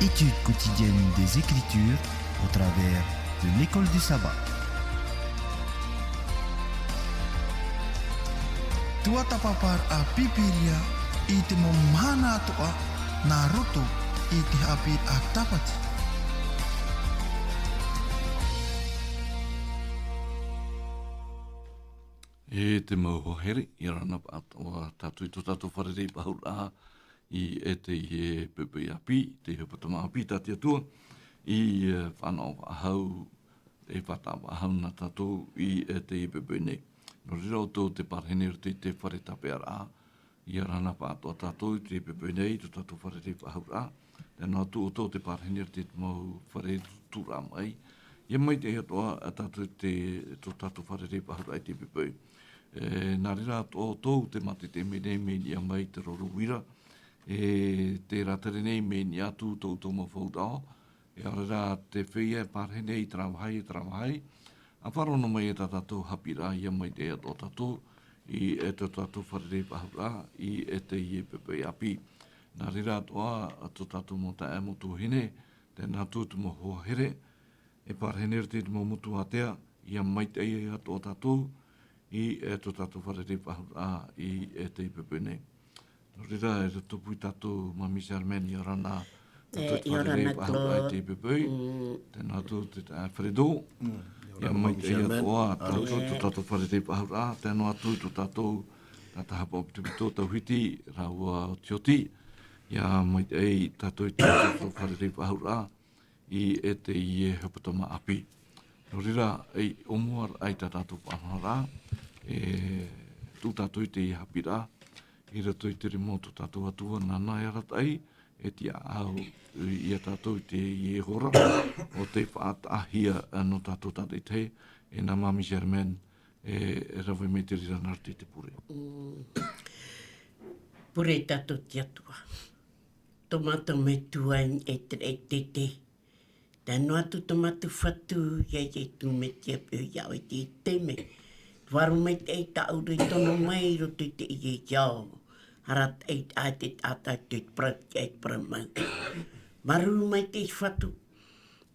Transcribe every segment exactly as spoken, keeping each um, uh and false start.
Étude quotidienne des Écritures au travers de l'école du sabbat. Tuatāpaparaʻa Pīpīria i te mau mahana atoʻa nā roto i te haʻapiʻiraʻa Tāpati. E te mau hoa here, ʻia ora na atoʻa tātou i tō tātou fārerei faʻahou ra i ʻēteie poʻipoʻi ʻāpī, te hepetoma ʻāpī tā te Atua, i, e, fānaʻo faʻahou, e fātaʻa faʻahou na tātou i ʻēteie poʻipoʻi nei. Nō reira ʻoutou te parahine i roto i te fare tāpeʻaraʻa, ʻia ora na atoʻa tātou i te poʻipoʻi nei, tō tātou fārerei faʻahou ra. Tē nā atu ʻoutou te parahine i roto i te mau fare tūtūraʻa maʻi. ʻIa maitaʻi atoʻa tātou te, tō tātou fārerei faʻahou ra i te poʻipoʻi. E, nā reira atoʻa ʻoutou te mātaʻitaʻi mai nei, mea niʻa mai te roro uira. E, te rātere nei, mea niʻa atu tō ʻoutou mau faʻaroʻo. E, ʻaore rā te feiā e parahine i terā vāhi, i terā vāhi. ʻA faʻaroʻo noa mai e tā tātou haʻapiʻiraʻa, ʻia maitaʻi atoʻa tātou i, e, tō tātou fārerei faʻahou ra i ʻēteie poʻipoʻi ʻāpī. Nā reira atoʻa, tō tātou mau taeaʻe, mau tuahine, tē nā atu te mau hoa here, e parahine i roto i te mau motu ātea, ʻia maitaʻi atoʻa tātou i, e, tō tātou fārerei faʻahou ra i ʻēteie poʻipoʻi nei. Nō reira, e rotopū ia tātou, Māmī Germaine, ʻia ora na tātou, e, ʻia ora na, fārerei faʻahou ra i te poʻipoʻi. Mm. Tē nā atu te, e, Fredo. Mm, ʻia ora na, ʻia maitaʻi atoʻa tātou, tō tātou fārerei faʻahou ra, tē nā atu tō tātou, tātaʻi haʻapaʻo pitopito, Tauhiti, rāua Tioti. ʻIa maitaʻi tātou i tō tātou fārerei faʻahou ra i ʻēteie hepetoma ʻāpī. Nō reira, e ʻōmuaraʻa i tā tātou faʻanahoraʻa, e tuʻu tātou i te haʻapiʻiraʻa, i roto i te rima o tō tātou Atua, nāna e arataʻi, e tiʻaʻau ia tātou i teie hora, ʻo tei faʻataʻahia nō tātou tātaʻitahi, e nā Māmī Germaine, e, e rave mai te reira nā roto i te pure. Mm. Pure tātou i te Atua. Tō mātou Metua i te raʻi teitei. Tae noa atu tō mātou Fatu, ia Ietu Metia, e pīhaʻi iho i teie taime. Faʻaroʻo maitaʻi i tāʻu ra i tono mai i roto i teie ao. Arataʻi ā te taʻata i te parau, i te parau mau. Māuruuru maitaʻi Fatu.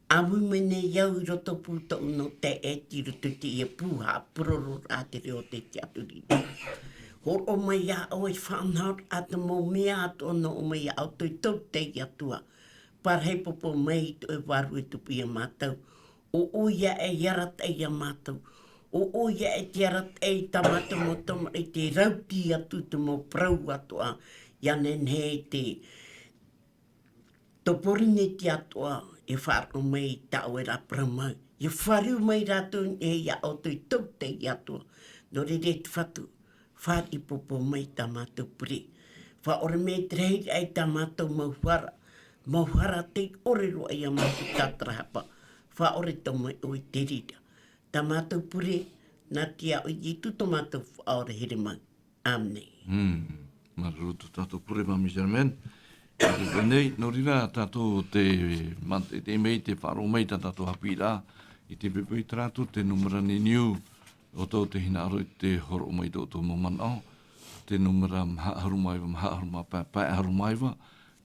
ʻAmu mai nei au i rotopū tōʻu nō te ʻēti i roto i teie pū haʻapurororaʻa te reo o te tiʻaturi. Hōroʻa mai iā ʻoe i te faʻanahoraʻa, te mau mea atoʻa nō ʻō mai iā ʻoutou i tō te Atua. Parahi pōpō mai i tō ʻoe vārua e tupu ia mātou. ʻO ʻoia e arataʻi ia mātou. ʻO ʻoia e te arataʻi i tā mātou mau tamariʻi, tē rauti atu te mau parau atoʻa. ʻIa nehenehe te Tō Pōrīnetia atoʻa e faʻaroʻo mai i tā ʻoe ra parau mau. ʻIa fāriu mai rātou i niʻa iā ʻoutou i tō te Atua. Nō reira te Fatu, fāriʻi pōpō mai tā mātou pure. Faʻaʻore mai te rahiraʻa i tā mātou mau hara. Mau hara tei ʻore roa ia mātou tātarahapa. Faʻaʻore atoʻa mai ʻoe i te reira. Tā mātou pure, nā te iʻoa o Ietu tō mātou Faʻaora here mau. ʻĀmene. Mm. Māuruuru tō tātou pure, Māmī Germaine. I te pure nei, nō reira tātou te mā-, te, te mea i te faʻaroʻo mai tā tātou haʻapiʻiraʻa, i te poʻipoʻi terā atu te nūmera niuniu, ʻoutou tē hinaʻaro i te hōroʻa mai i tō ʻoutou mau manaʻo, te nūmera maha ʻahuru mā iva, maha ʻahuru mā pae, pae ʻahuru mā iva,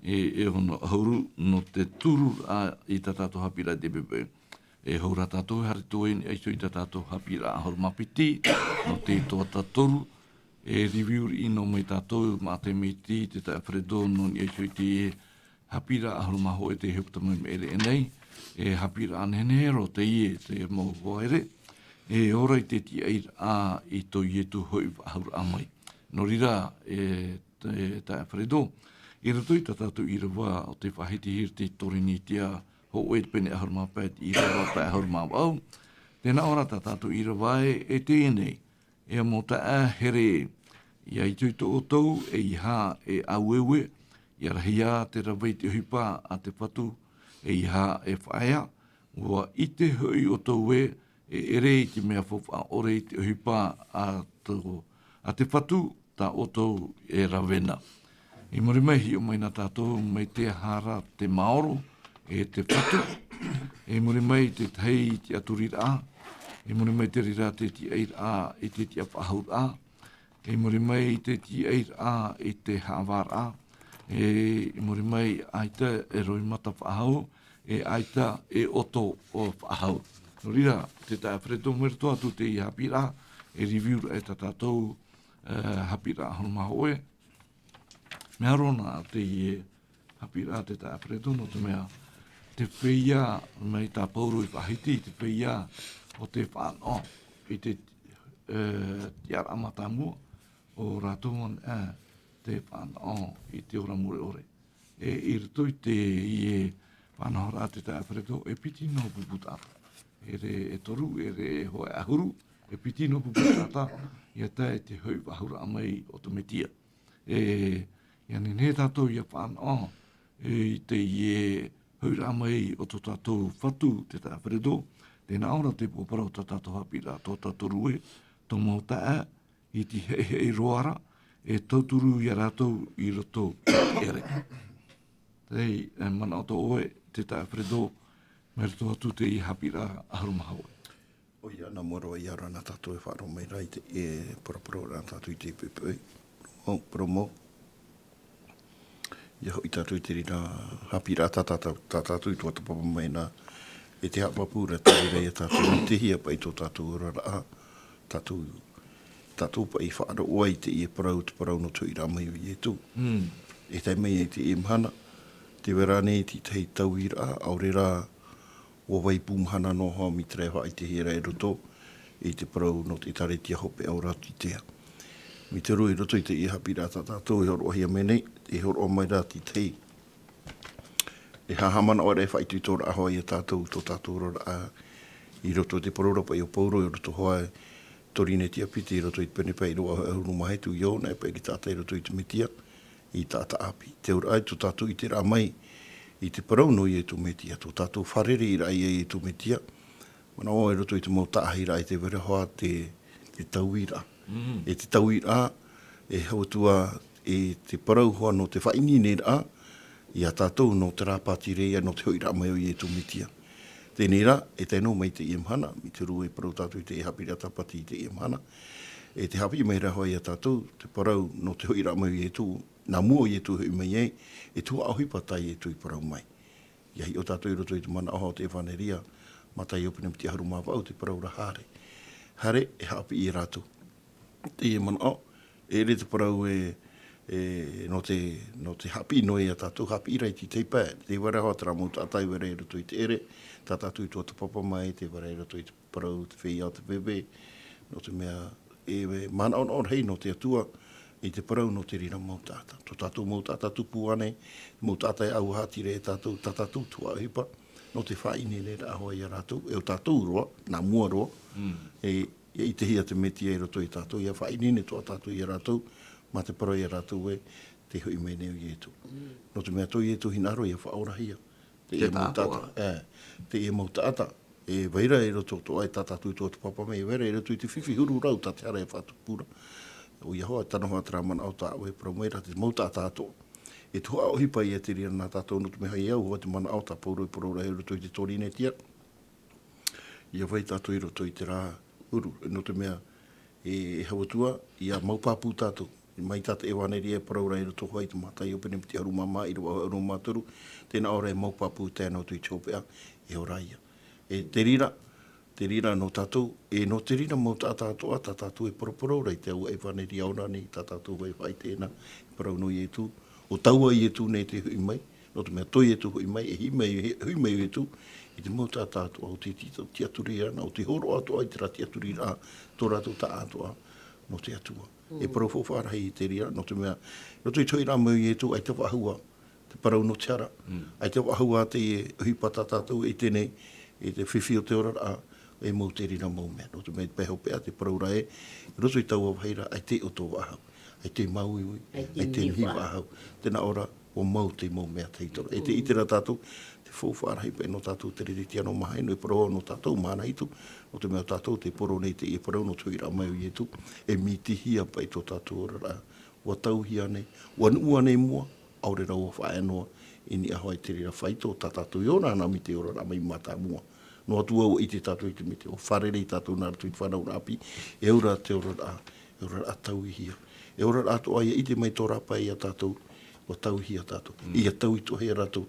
e, e ono ʻahuru, nō te turu, ā, i tā tātou haʻapiʻiraʻa i te poʻipoʻi. E hou rā tātou, haere atu i niʻa iho i tā tātou haʻapiʻiraʻa ʻahuru mā piti, nō te toa toru, e review riʻi noa mai tātou, maʻa te miti, te taeaʻe Fredo, nō niʻa iho i te haʻapiʻiraʻa ʻahuru mā hōʻē tei hepetoma i maʻiri aʻe nei, e haʻapiʻiraʻa nehenehe roa teie, te mau hoa here, e ora i te tiʻairaʻa i tō Ietu hoʻi faʻahouraʻa mai. Nō reira, e te, taeaʻe Fredo, i roto i tā tātou ʻīrava o te faʻahitihia i te Torinetia, hōʻē pene ʻahuru mā pae, te ʻīrava pae ʻahuru mā vaʻu. Tē nā ʻō ra tā tātou ʻīrava ē, e teie nei, e mau taeaʻe here, ʻia itoito ʻoutou, ʻeiaha e ʻāueue, ʻia rahi ā te rave i te ʻohipa a te Fatu, ʻeiaha e faʻaea, ʻua ʻite hoʻi ʻoutou ē, e ʻere i te mea faufaʻa ʻore i te ʻohipa a tō, a te Fatu, tā ʻoutou e rave na. I muri mai, hiʻo mai na tātou mai te aha ra te maoro, e te Fatu. I muri mai te tahi tiʻaturiraʻa. I muri mai te reira te tiʻairaʻa i te tiʻafaʻahouraʻa. I muri mai te tiʻairaʻa i te haʻavāraʻa. E, i muri mai, ʻaita e roimata faʻahou, e ʻaita e ʻoto faʻahou. Nō reira, te taeaʻe Alfredo, mai roto atu i teie haʻapiʻiraʻa, e review-raʻa tā tātou, e, haʻapiʻiraʻa ʻahuru mā hōʻē. Mea roa na teie haʻapiʻiraʻa, te taeaʻe Alfredo, nō te mea, te feiā mai tā Pauro i faʻahiti, te feiā o te fānaʻo i te, e, tiʻaraʻa mātāmua, ʻo rātou anaʻe te fānaʻo i te ora mure ʻore. E, i roto i teie faʻanahoraʻa, te taeaʻe Alfredo, e piti noa pupu taʻata. E ʻere e toru, e ʻere e hōʻē ʻahuru, e piti noa pupu taʻata, ʻia tae i te hoʻi faʻahou raʻa mai o te Mesia. E, ʻia nehenehe tātou ʻia fānaʻo, e, i teie hoʻi raʻa mai o tō tātou Fatu, te taeaʻe Alfredo, tē nā ʻō ra te pōpara o tā tātou haʻapiʻiraʻa, tō tātou rue, tō mau taeaʻe, i te heʻiheʻi roa ra, e tauturu ia rātou i roto i te ʻere. Tei, e, manaʻo atoʻa ʻoe, te taeaʻe Alfredo, mai roto atu i teie haʻapiʻiraʻa ʻahuru mā hōʻē. ʻOia, nā mua roa ia ora na tātou e faʻaroʻo mai ra i te, e, paraparauraʻa tātou i te poʻipoʻi. Parau mau, parau mau. ʻIa hoʻi tātou i te reira haʻapiʻiraʻa tā, tā, tā, tā tātou i tuatāpapa mai na, e te haʻapāpū ra te reira ia tātou i te hia paʻi tō tātou oraraʻa, tātou, tātou paʻi faʻaroʻo ai i teie parau, te parau nō te hoʻi raʻa mai o Ietu. Mm. E tae mai ai i teie mahana, tē vai ra ānei te tahi tauiraʻa, ʻaore rā, ʻua vai pū mahana noa hoʻi mai te reira e faʻaʻitehia ra i roto i te parau nō te ʻĒkālesia hopeʻa o Laotitēa. Mai te reira i roto i teie haʻapiʻiraʻa tā tātou e hōroʻahia mai nei, e hōroʻa mai ra te tahi, e haʻamanaʻo ra e faʻaitoitoraʻa hoʻi ia tātou, tō tātou oraraʻa, i roto i te parau ra paʻi o Pauro, i roto hoʻi i Korinetia piti, i roto i te pene paʻi ʻīrava ʻahuru mā hitu, ʻia ʻō na e paʻi te taʻata i roto i te Mesia, i taʻata ʻāpī. Te auraʻa i tō tātou ʻiteraʻa mai i te parau nō Ietu Mesia, tō tātou fārereiraʻa ia Ietu Mesia, manaʻo i roto i te mau taʻahiraʻa, e tē vai ra hoʻi te, te tauiraʻa. Mm. E te tauiraʻa, e Haʻatua, e te parau hoʻi nō te faʻaineineraʻa ia tātou nō te rāpae ture, ʻia nō te hoʻiraʻa mai o Ietu Mesia. Teie rā, e tae noa mai i teie mahana, mai te reira e parau tātou i te haʻapiʻiraʻa tāpati i teie mahana, e tē haʻapiʻi mai ra hoʻi ia tātou te parau nō te hoʻiraʻa mai o Ietu, nā mua o Ietu e hoʻi mai ai, e tuhaʻa ʻohipa tā Ietu i parau mai. ʻIa hiʻo tātou i roto i te manaʻo o te ʻEvaneria, Mataio pene piti ʻahuru mā vaʻu, te parau ra haere. Haere, e haʻapiʻi ia rātou. Teie manaʻo, e ʻere te parau e, e, nō te, nō te haʻapiʻi noa ia tātou, haʻapiʻi ra i te tahi pae, tē vai ra hoʻi terā mau taʻata e vai ra i roto i te ʻere, tā tātou i tuatāpapa mai, tē vai ra i roto i te parau, te feiā o te veve, nō te mea, e, e manaʻonaʻo rahi nō te Atua, i te parau nō te reira mau taʻata. Tō tātou mau taʻata tupu ānei, mau taʻata e ʻauaha atu ra ia tātou, tā tātou tuhaʻa ʻohipa, nō te faʻaineineraʻa hoʻi ia rātou, e ʻo tātou roa, nā mua roa, mm, e, ʻia ʻitehia te Mesia i roto ia tātou, ʻia faʻaineine atoʻa tātou ia rātou, mā te parau ia rātou ē, tē hoʻi mai nei ʻo Ietu. Mm. Nō te mea tō Ietu hinaʻaro ʻia faʻaorahia. Te taʻatoʻa. Teie mau taʻata, e, teie mau taʻata, e vai ra i roto atoʻa i tā tātou tuatāpapa mai, e vai ra i roto i te fifi huru rau tā te hara e faʻatupu ra. ʻOia hoʻi, tano hoʻi terā manaʻo tā ʻoe e parau mai ra, te mau taʻata atoʻa. E tuhaʻa ʻohipa ia te reira nā tātou, nō te mea e au hoʻi te manaʻo tā Pauro e parau ra i roto i te Korinetia. ʻIa vai tātou i roto i terā huru, nō te mea, e, e Haʻatua, ʻia mau pāpū tātou. Mai tā te ʻEvaneria e parau ra i roto hoʻi i te Mataio pene piti ʻahuru mā maha, ʻīrava ʻahuru mā toru, tē nā ʻō ra e mau pāpū tae noa atu i te hopeʻa, e ora ia. E te reira, te reira nō tātou, e nō te reira mau taʻata atoʻa, tā tātou e paraparau ra i te aua ʻEvaneria ora nei, tā tātou vai faʻaʻite na, e parau nō Ietu, ʻo taua Ietu nei tē hoʻi mai, nō te mea tō Ietu hoʻi mai, e hoʻi mai, e hoʻi mai Ietu, i te mau taʻata atoʻa, ʻo te ti-, tiʻaturi ra, ʻo te hōroʻa atoʻa i terā tiʻaturiraʻa, tō rātou taʻatoʻa, nō te Atua. Mm. E parau faufaʻa rahi i te reira, nō te mea, roto i te hoʻiraʻa mai o Ietu, ʻaita faʻahou ā te parau nō te hara, mm, ʻaita faʻahou ā te ʻohipa tā tātou e ʻite nei, i te fifi o te oraraʻa, e mau te reira mau mea. Nō te mea, te pae hopeʻa, te parau ra ē, roto i taua vāhi ra, ʻaita e ʻoto faʻahou, ʻaita e māuiui, ʻaita e nihi faʻahou. Tē nā ʻō ra, ʻua mau te mau mea tahi atoʻa. E te, mm, ʻite ra tātou, te faufaʻa rahi paʻi nō tātou te Kerisetiano maha ʻino, e parau nō tātou mahana hitu, nō te mea tātou tē poro nei i teie parau nō te hoʻiraʻa mai o Ietu, e mitihia paʻi tō tātou oraraʻa. ʻUa tauihia nei, ʻua nuʻu ānei i mua, ʻaore rā ʻua faʻaea noa, i niʻa hoʻi i te reira faito, tā tātou e ora na mai te oraraʻa mai mātāmua. Noa atu ā ʻua ʻite tātou i te mea ʻua fārerei tātou nā roto i te fānauraʻa ʻāpī, e au ra te oraraʻa, e oraraʻa tauihia. E oraraʻa atoʻa ʻia ʻite mai tō rāpae ia tātou, ʻUa tauihia tātou. Mm. ʻIa tauitohia rātou,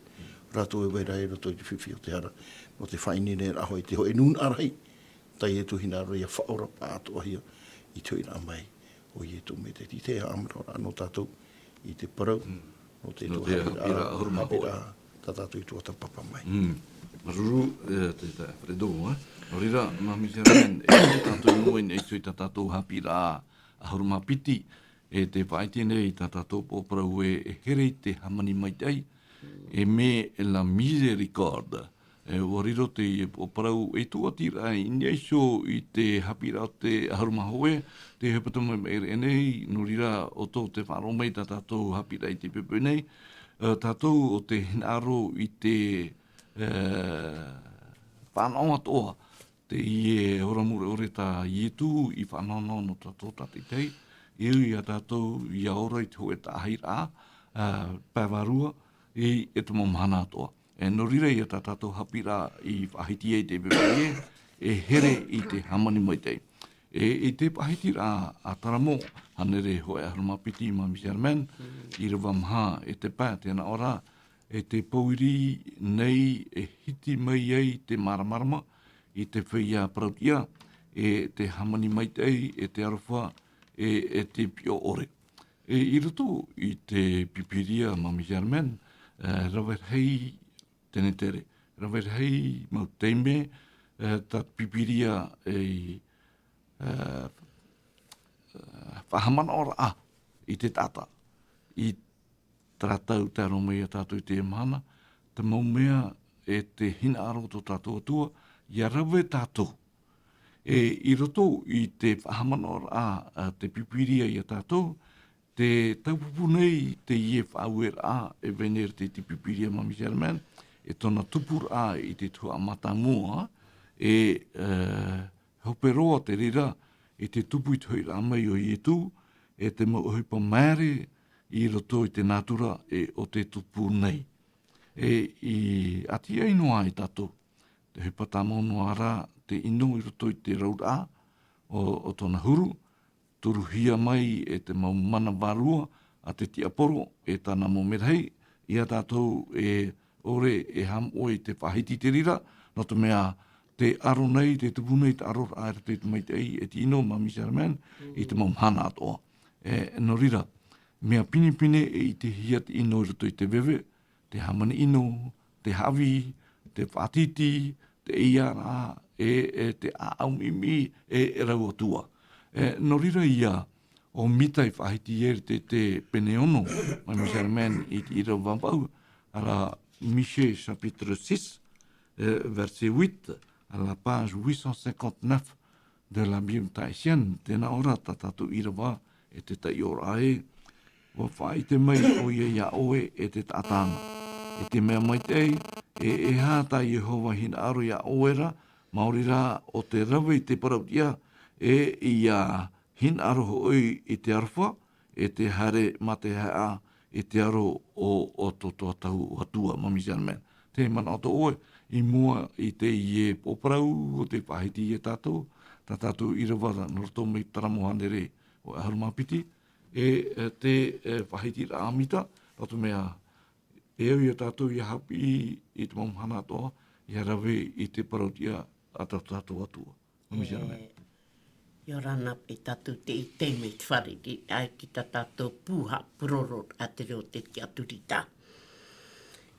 rātou e vai ra i roto i te fifi o te hara. Nō te faʻaineineraʻa hoʻi i te hōʻē nūnaʻa rahi, tā Ietu hinaʻaro ʻia faʻaora paʻatoʻahia i te hoʻiraʻa mai o Ietu Mesia. Te haʻamanaʻoraʻa nō tātou i te parau, Mm. nō te Nō te tuatāpaparaʻa, haʻapiʻiraʻa ahuru mā hōʻē. haʻapiʻiraʻa tā tātou i tuatāpapa mai. Mm. Māuruuru, e, te, te, Fredo, e. Nō reira, Māmī Sherman, e, tātou i mua i niʻa iho i tā tātou haʻapiʻiraʻa ahuru mā piti, e te faʻaʻite nei tā tātou pōparau ē, e here i te hāmani maitaʻi, e mea la miséricorde. E, ʻua riro te pōparau e tūʻatiraʻa i niʻa iho i te haʻapiʻiraʻa o te ahuru mā hōʻē, tē hepetoma mai ra nei, nō reira ʻo tō te faʻaroʻo mai tā tātou haʻapiʻiraʻa i te poʻipoʻi nei, e, tātou ʻo tē hinaʻaro i te, e, fānaʻo atoʻa, teie ora mure ʻore tā Ietu i fānaʻo nō tātou tātaʻitahi, e au ia tātou ʻia ora i te hōʻē taʻahiraʻa, ā, pae vārua, i, e te mau mahana atoʻa. E nō reira ia tā tātou haʻapiʻiraʻa i faʻahiti ai te poʻipoʻi ē, e here i te hāmani maitaʻi. E, i te faʻahitiraʻa a Taramo, hānere hōʻē ahuru mā piti Māmī Sherman, ʻīrava maha e te pae, tē nā ʻō ra, e te pōiri nei e hiti mai ai te māramarama i te feiā parautiʻa, e te hāmani maitaʻi, e te aroha, e, e te piʻo ʻore. E, i roto i te Pīpīria Māmī Sherman, e, rave rahi tenetere, rave rahi mau taime, e, tā te Pīpīria e, e, e, faʻahaʻamanaʻoraʻa i te taʻata, i terā tau tē aro mai ia tātou i teie mahana, te mau mea e te hinaʻaro tō tātou Atua, ʻia rave tātou. E, i roto i te faʻahaʻamanaʻoraʻa a te Pīpīria ia tātou, tē taupupū nei teie faʻaueraʻa e vai nei ra te, te Pīpīria Māmī Sherman, e tōna tupuraʻa i te tuhaʻa mātāmua, e, e, hope roa te reira i te tupu i te hoʻiraʻa mai o Ietu, e te mau ʻohipa māere i roto i te nātura e ʻo tē tupu nei. E i ʻati ai noa ai tātou, te ʻohipa tāmau noa ra te ʻino i roto i te rauraʻa o, o tōna huru, turuhia mai e te mau mana vārua a te tiaporo e tāna mau merahi, ia tātou e ʻore e haʻamoʻe i te faʻahiti i te reira, nō te mea tē aro nei, tē tupu nei te aroraʻa i roto i te maitaʻi e te ʻino Māmī Sherman, i te mau mahana atoʻa. E, nō reira, mea pinepine e ʻitehia te ʻino i roto i te veve, te hāmani ʻino, te haʻavī, te faʻatītī, te ʻeiāraʻa, e, e te ʻāʻau miʻimiʻi, e, e rau atu ā. E, nō reira ia, ʻo Mita i faʻahiti ai te, te pene ono, Māmī Sherman i te ʻīrava vau, ara Michée chapitre six, e, verset huit, à la page huit cent cinquante-neuf de la Bible tahitienne, tē nā ʻō ra tā tātou ʻīrava e te taiʻoraʻa ē, ʻua faʻaʻite mai ʻoia iā ʻoe e te taʻata na. E te mea maitaʻi, e, e aha tā Iehova hinaʻaro iā ʻoe ra, maori rā ʻo te rave i te parautiʻa, e ʻia hinaʻaro hoʻi i te aroha, e te haere mā te haʻa, i te aro o, o tō, tō tātou Atua, Māmī Sherman. Tē manaʻo atoʻa ʻoe, i mua i teie pōparau o te faʻahiti ia tātou, tā tātou ʻīrava nō roto mai Taramo hānere hōʻē ahuru mā piti, e, e te, e, faʻahitiraʻa a Mita, nō te mea, e au ia tātou ʻia haʻapiʻi i te mau mahana atoʻa, ʻia rave i te parautiʻa a tō tātou Atua. Māmī Sherman. E, ʻia ora na paʻi tātou i teie taime i te fārereiraʻa i tā tātou pū haʻapuroro a te reo o te tiʻaturiraʻa.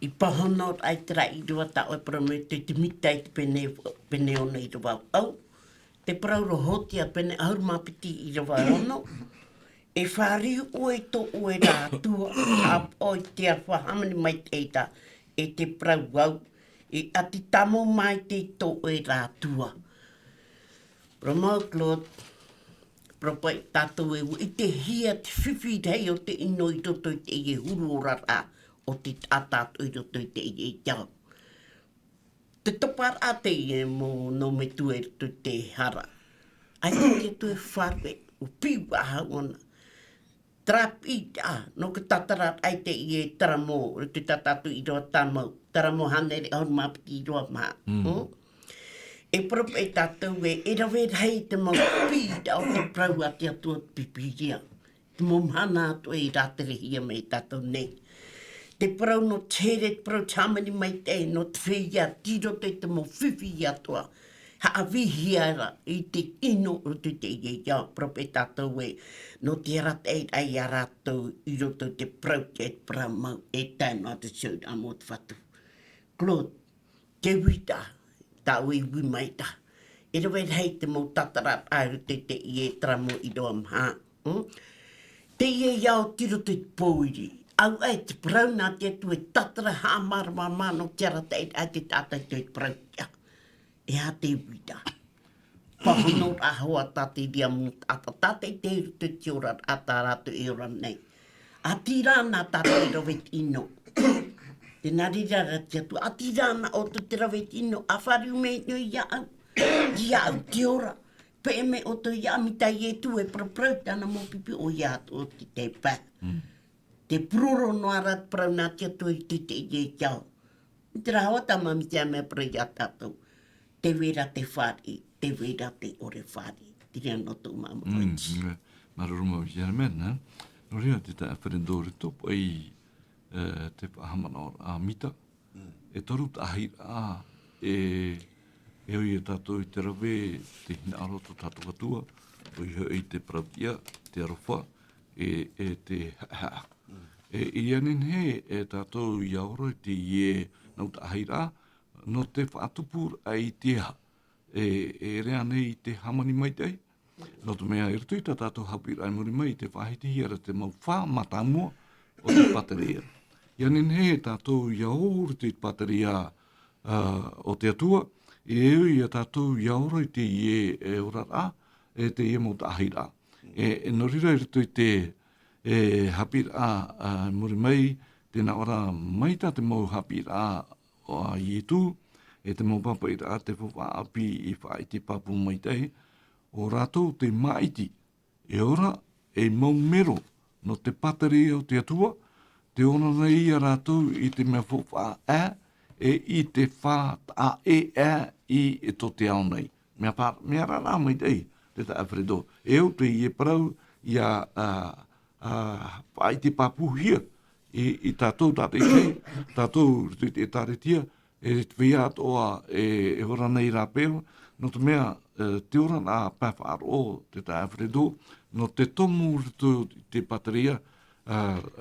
I pāhonoraʻa i terā ʻīrava tā ʻoe parau mai i te Mita i te pene, pene ono ʻīrava vaʻu. Te parau ra Hōsea pene ahuru mā piti ʻīrava ono. E fāriu ʻoe i tō ʻoe ra Atua, ʻāpoʻo i te aroha hāmani maitaʻi ra, e te parau au, e ʻati tāmau maitaʻi i tō ʻoe ra Atua. Parau mau Claude, parau paʻi tātou e ʻua ʻitehia te fifi rahi o te ʻino i roto i teie huru oraraʻa o te taʻata atoʻa i roto i teie ao. Te toparaʻa teie mau nō Metua i roto i te hara. ʻAita te Atua e faʻaruʻe, ʻua piʻi faʻahou ʻōna. Terā piʻiraʻa, nō te tātararaʻa i teie Taramo, i roto i tā tātou ʻīrava tāmau, Taramo hānere ahuru mā piti ʻīrava maha. Mm. Mm? E parau paʻi tātou ē, e rave rahi te mau piʻiraʻa o te parau a te Atua Pīpīria. Te mau mahana atoʻa e rāterehia mai tātou nei. te parau nō te here, te parau te hāmani maitaʻi, nō te feiā, tei roto i te mau fifi atoʻa. Haʻavīhia ra i te ʻino o te, te ia, ia, parau paʻi tātou ē, nō te arataʻiraʻa ia rātou i roto i te parau, te parau mau, e tae noa te tiaʻiraʻa mō te Fatu. Claude, Tēvita, tāʻu e ui mai ra. E rave rahi te mau tātararaʻa i roto i teie terā mau ʻīrava maha. Mm? Teie ia o tiro te pōiri. Au ai te parau nā te Atua e tātara haʻamāramarama nō te arataʻiraʻa te taʻata i te parau ia. E aha Tēvita? Pāhono rā hoʻi tā te ria mō taʻata, tātou i te roto i te ora, ā tā rātou e ora nei. ʻĀtīrā nā tātou e rave i te ʻino. Tē nā reira rā te Atua, ʻātīrā nā ʻoutou te rave i te ʻino, ʻa fāriu mai ʻino iāʻu. Iāʻu te ora. Peʻe mai ʻoutou iāʻu, mai tā Ietu e paraparau i tāna mau pipi, ʻoia atoʻa te, te pae. Mm. Te puroro noa ra te parau nā te Atua i te, te, i te ao. Terā hoʻi tā māmī te mea parau ia tātou. Tē vai ra te fāriʻi, tē vai ra te ʻore fāriʻi. Te reira nō tō māmā Mm, French. mā-, māuruuru mau ia mea, nā. Nō reira te taeaʻe Alfredo Rito, paʻi, e, te faʻahaʻamanaʻoraʻa mita. Mm. E toru taʻahiraʻa, e, e ui e tātou i te rave, te hinaʻaro tō tātou Atua, ʻoia hoʻi te parauʻtiʻa, te aroha, e, e te haʻehaʻa. Mm. E, ʻia nehenehe e tātou ʻia ora i teie nau taʻahiraʻa, nō te faʻatupu raʻa i te aha, e, e ʻere ānei i te hāmani maitaʻi, nō te mea i roto i tā tātou haʻapiʻiraʻa i muri mai, tē faʻahitihia ra te mau fā mātāmua o te pātereia. ʻIa nehenehe e tātou ʻia ora i te pātereia, ā, o te Atua, e ui ia tātou ʻia ora i teie, e, oraraʻa, e teie mau taʻahiraʻa. E, e nō reira i roto i te, e, haʻapiʻiraʻa, ā, i muri mai, tē nā ʻō ra mai tā te mau haʻapiʻiraʻa a Ietu, e te mau pāpaʻiraʻa te faufaʻa ʻāpī i faʻaʻite pāpū maitaʻi, ʻo rātou tei māʻiti, e ora, ei mau mero, nō te pātereia o te Atua, tē ora nei ia rātou i te mea faufaʻa ʻē, e i te fā taʻa ʻē ʻē i, e tō te ao nei. Mea pā-, mea raraʻa maitaʻi, te taeaʻe Alfredo. E au teie parau, ʻia, ā, ā, faʻaʻite pāpūhia, i, i tātou tātaʻitahi, tātou i te ʻĒtārētia, e te feiā atoʻa e, e ora nei rāpae, nō te mea, e, te ora nā pae faʻaroʻo te taeaʻe Alfredo, nō te tomo i roto i te pātereia, ā,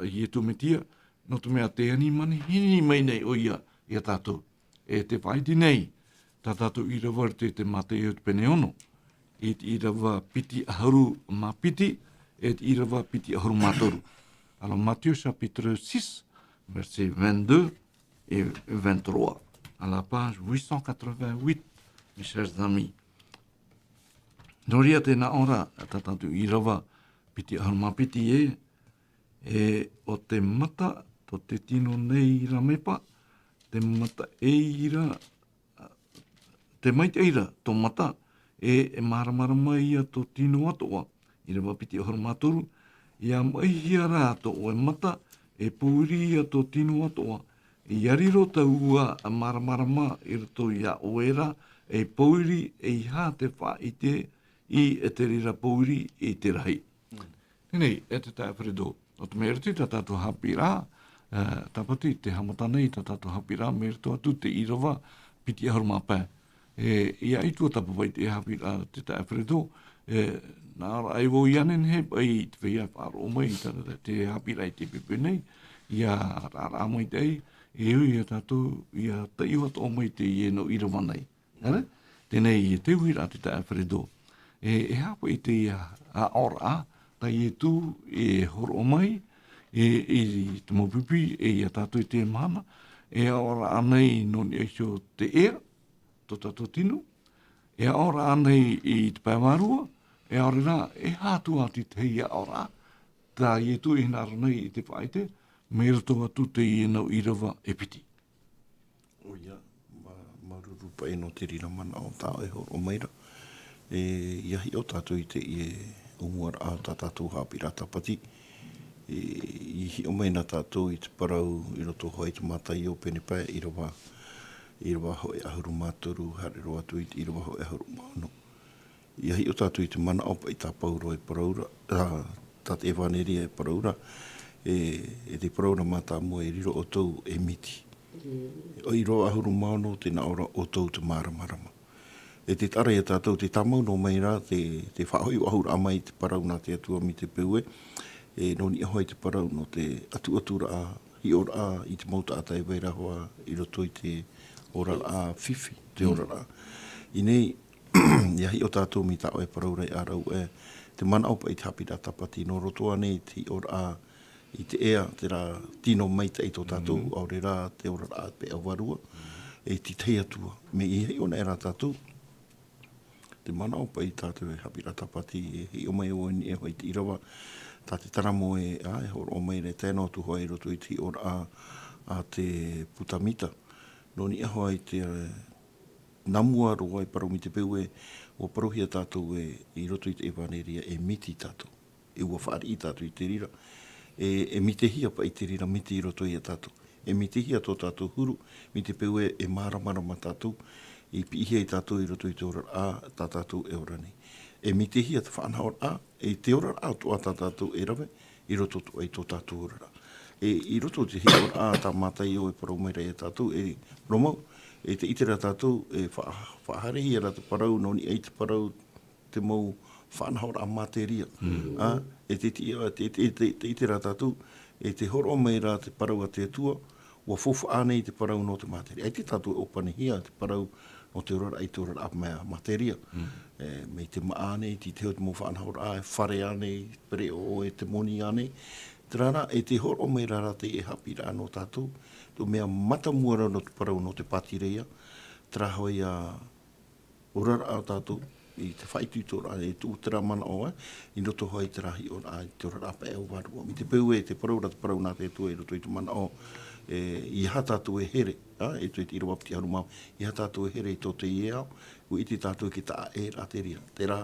Ietu Metia, nō te mea tē ani manihini mai nei ʻoia ia tātou. E tē faʻaʻite nei, tā tātou ʻīrava i te, te Mātaio te pene ono, i te ʻīrava piti ʻahuru mā piti, e te ʻīrava piti ʻahuru mā toru. Alors, Matthieu chapitre six, versets vingt-deux et vingt-trois, à la page huit cent quatre-vingt-huit, mes chers amis. Nō reira tē nā ʻō ra, tā tātou ʻīrava piti ʻahuru mā piti ē, e ʻo te mata tō te tino nei ra mepa, te mata ʻē ra, te maitaʻi ra tō mata, e, e māramarama ia tō tino atoʻa, ʻīrava piti ʻahuru mā toru, ʻia maʻihia rā tō ʻoe mata, e pōiri ia tō tino atoʻa, ʻia riro taua māramarama i roto iā ʻoe ra, e pōiri, ʻeiaha te faʻaʻite i te reira pōiri i te rahi. Mm. Teie nei, e te taeaʻe Alfredo, nō te mea i roto i tā tātou haʻapiʻiraʻa, e, tāpati te haʻamata nei tā tātou haʻapiʻiraʻa, mai roto atu te ʻīrava piti ʻahuru mā pae. E, ʻia ʻite atu tāpaʻo i te haʻapiʻiraʻa te taeaʻe Alfredo, e, nā ʻō ra ai vau ʻia nehenehe paʻi te feiā e faʻaroʻo mai i tā, te haʻapiʻiraʻa i te poipoi nei, ʻia raraʻa maitaʻi, e ui ia tātou, ʻia taiʻo atoʻa mai teie nau ʻīrava nei. Nā reira, teie nei te uiraʻa te taeaʻe Alfredo. E, e aha paʻi teie aʻoraʻa, tā Ietu e hōroʻa mai, e, i te mau pipi, e ia tātou i teie mahana, e aʻoraʻa nei nō niʻa iho te ea, tō tātou tino, e aʻoraʻa nei i te pae vārua, e aore rā, e aha atu ā te tahi aʻoraʻa, tā Ietu e hinaʻaro nei i te faʻaʻite, mai roto atu teie nau ʻīrava e piti. ʻOia, mā-, māuruuru paʻi nō te reira manaʻo tā ʻoe e hōroʻa mai ra. E, ʻia hiʻo tātou i teie ʻōmuaraʻa o tā tātou haʻapiʻiraʻa tāpati. E, i hiʻo mai na tātou i te parau i roto hoʻi i te Mātaio pene pae ʻīrava, ʻīrava hōʻē ʻahuru mā toru, haere roa atu i te ʻīrava hōʻē ʻahuru mā ono. ʻIa hiʻo tātou i te manaʻo paʻi tā Pauro e parau ra, ā, tā te ʻEvaneria e parau ra, E, e te parau ra mātāmua e riro ʻoutou e miti. ʻOi roa ʻahuru mā ono te nā ʻō ra ʻoutou te māramarama. E te taʻa ra ia tātou, te tāmau noa mai rā, te, te faʻahoʻi ʻahuru mai te parau nā te Atua mai te peu ē, e nō niʻa hoʻi te parau nō te ʻatuʻaturaʻa, hiʻoraʻa i te mau taʻata e vai ra hoʻi i roto i te oraraʻa fifi, te oraraʻa. I nei, ia hiʻo tātou mai tā ʻoe parau ra e ʻārau e, te manaʻo paʻi te haʻapiʻiraʻa tāpati nō roto ānei te hiʻoraʻa i te ea, terā tino maitaʻi tō tātou, ʻaore rā te oraraʻa peʻaovarua, e te tahi Atua. Mea i hiʻo nei rā tātou, te manaʻo paʻi tātou e haʻapiʻiraʻa tāpati, e hiʻo mai ʻoe i niʻa hoʻi te ʻīrava, tā te taramo e, ā, e hōroʻa mai ra e tae noa atu hoʻi i roto i te hiʻoraʻa a te puta mita. Nō niʻa hoʻi te, ā, nā mua roa e parau mai te peu ē, ʻua parauhia tātou ē, i roto i te ʻevaneria e miti tātou. E ʻua fāriʻi tātou i te reira. E, e mitehia paʻi te reira miti i roto ia tātou. E mitehia tō tātou huru, mai te peu ē, e māramarama tātou, i piʻihia ai tātou i roto i te oraraʻa, tā tātou e ora nei. E mitehia te faʻanahoraʻa, e te oraraʻa atoʻa tā tātou e rave, i roto atoʻa i tō tātou oraraʻa. E, i roto i te hiʻoraʻa tā Mātaio e parau mai ra ia tātou, e parau mau, e te ʻite ra tātou, e fa-, faʻahaerehia ra te parau, nō niʻa i te parau, te mau faʻanahoraʻa materia. Ā, e te ti-, e te, te, te, te ʻite ra tātou, e te hōroʻa mai ra te parau a te Atua, ʻua faufaʻa nei te parau nō te materia. ʻAita tātou e ʻōpanihia te parau nō te oraraʻa i te oraraʻa ma-, materia. E, mai te māʻa nei, te, te hau te mau faʻanahoraʻa, e fare ānei, pereʻoʻo e te moni ānei. Terā rā, e te hōroʻa mai ra rātou e haʻapiʻiraʻa nō tātou, te mea mātāmua ra nō te parau nō te pātireia, terā hoʻi ia oraraʻa o tātou, i te faʻaitoitoraʻa, e tuʻu terā manaʻo, ē, i roto hoʻi i terā hiʻoraʻa, i te oraraʻa peʻaovarua. Mai te peu ē, te parau ra te parau nā te Atua i roto i te manaʻo, e, ʻeiaha tātou e here, ā, e te, te ʻīrava piti ʻahuru mā, ʻeiaha tātou e here i tō teie ao, ʻua ʻite tātou e taʻa ʻē rā te reira. Terā,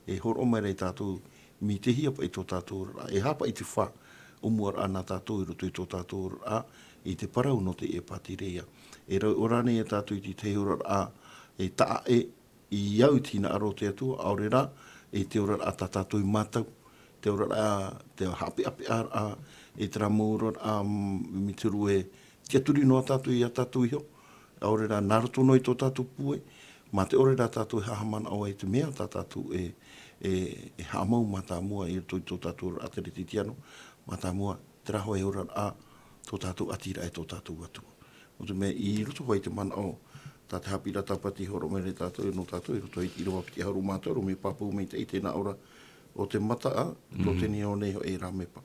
e hōroʻa mai ra ia tātou, mitehia paʻi tō tātou oraraʻa, e aha paʻi te fā, ʻōmuaraʻa nā tātou i roto i tō tātou oraraʻa, i te parau nō te pātireia. E rave ora nei ia tātou i te tahi oraraʻa, e taʻa ʻē, i au i te hinaʻaro o te Atua, ʻaore rā, e te oraraʻa tā tātou i mātau, te oraraʻa, te haʻapeʻapeʻaraʻa, e terā mau oraraʻa, mm, mai te huru e tiʻaturi noa tātou ia tātou iho, ʻaore rā, nā roto noa i tō tātou pūai, mā te ʻore rā tātou e haʻamanaʻo ai te mea tā tātou e, e, e haʻamau mātāmua i roto i tō tātou oraraʻa teretetiano, mātāmua, terā hoʻi e oraraʻa, tō tātou ʻātiraʻa e tō tātou Atua. Nō te mea, i roto hoʻi i te manaʻo, tā te haʻapiʻiraʻa tāpati hōroʻa mai ra ia tātou, nō tātou, i roto i te ʻīrava piti ʻahuru mā toru, mea pāpū maitaʻi te nāʻō ra o te mata, ā, tō te nīnau nei hoʻi e rāmepa.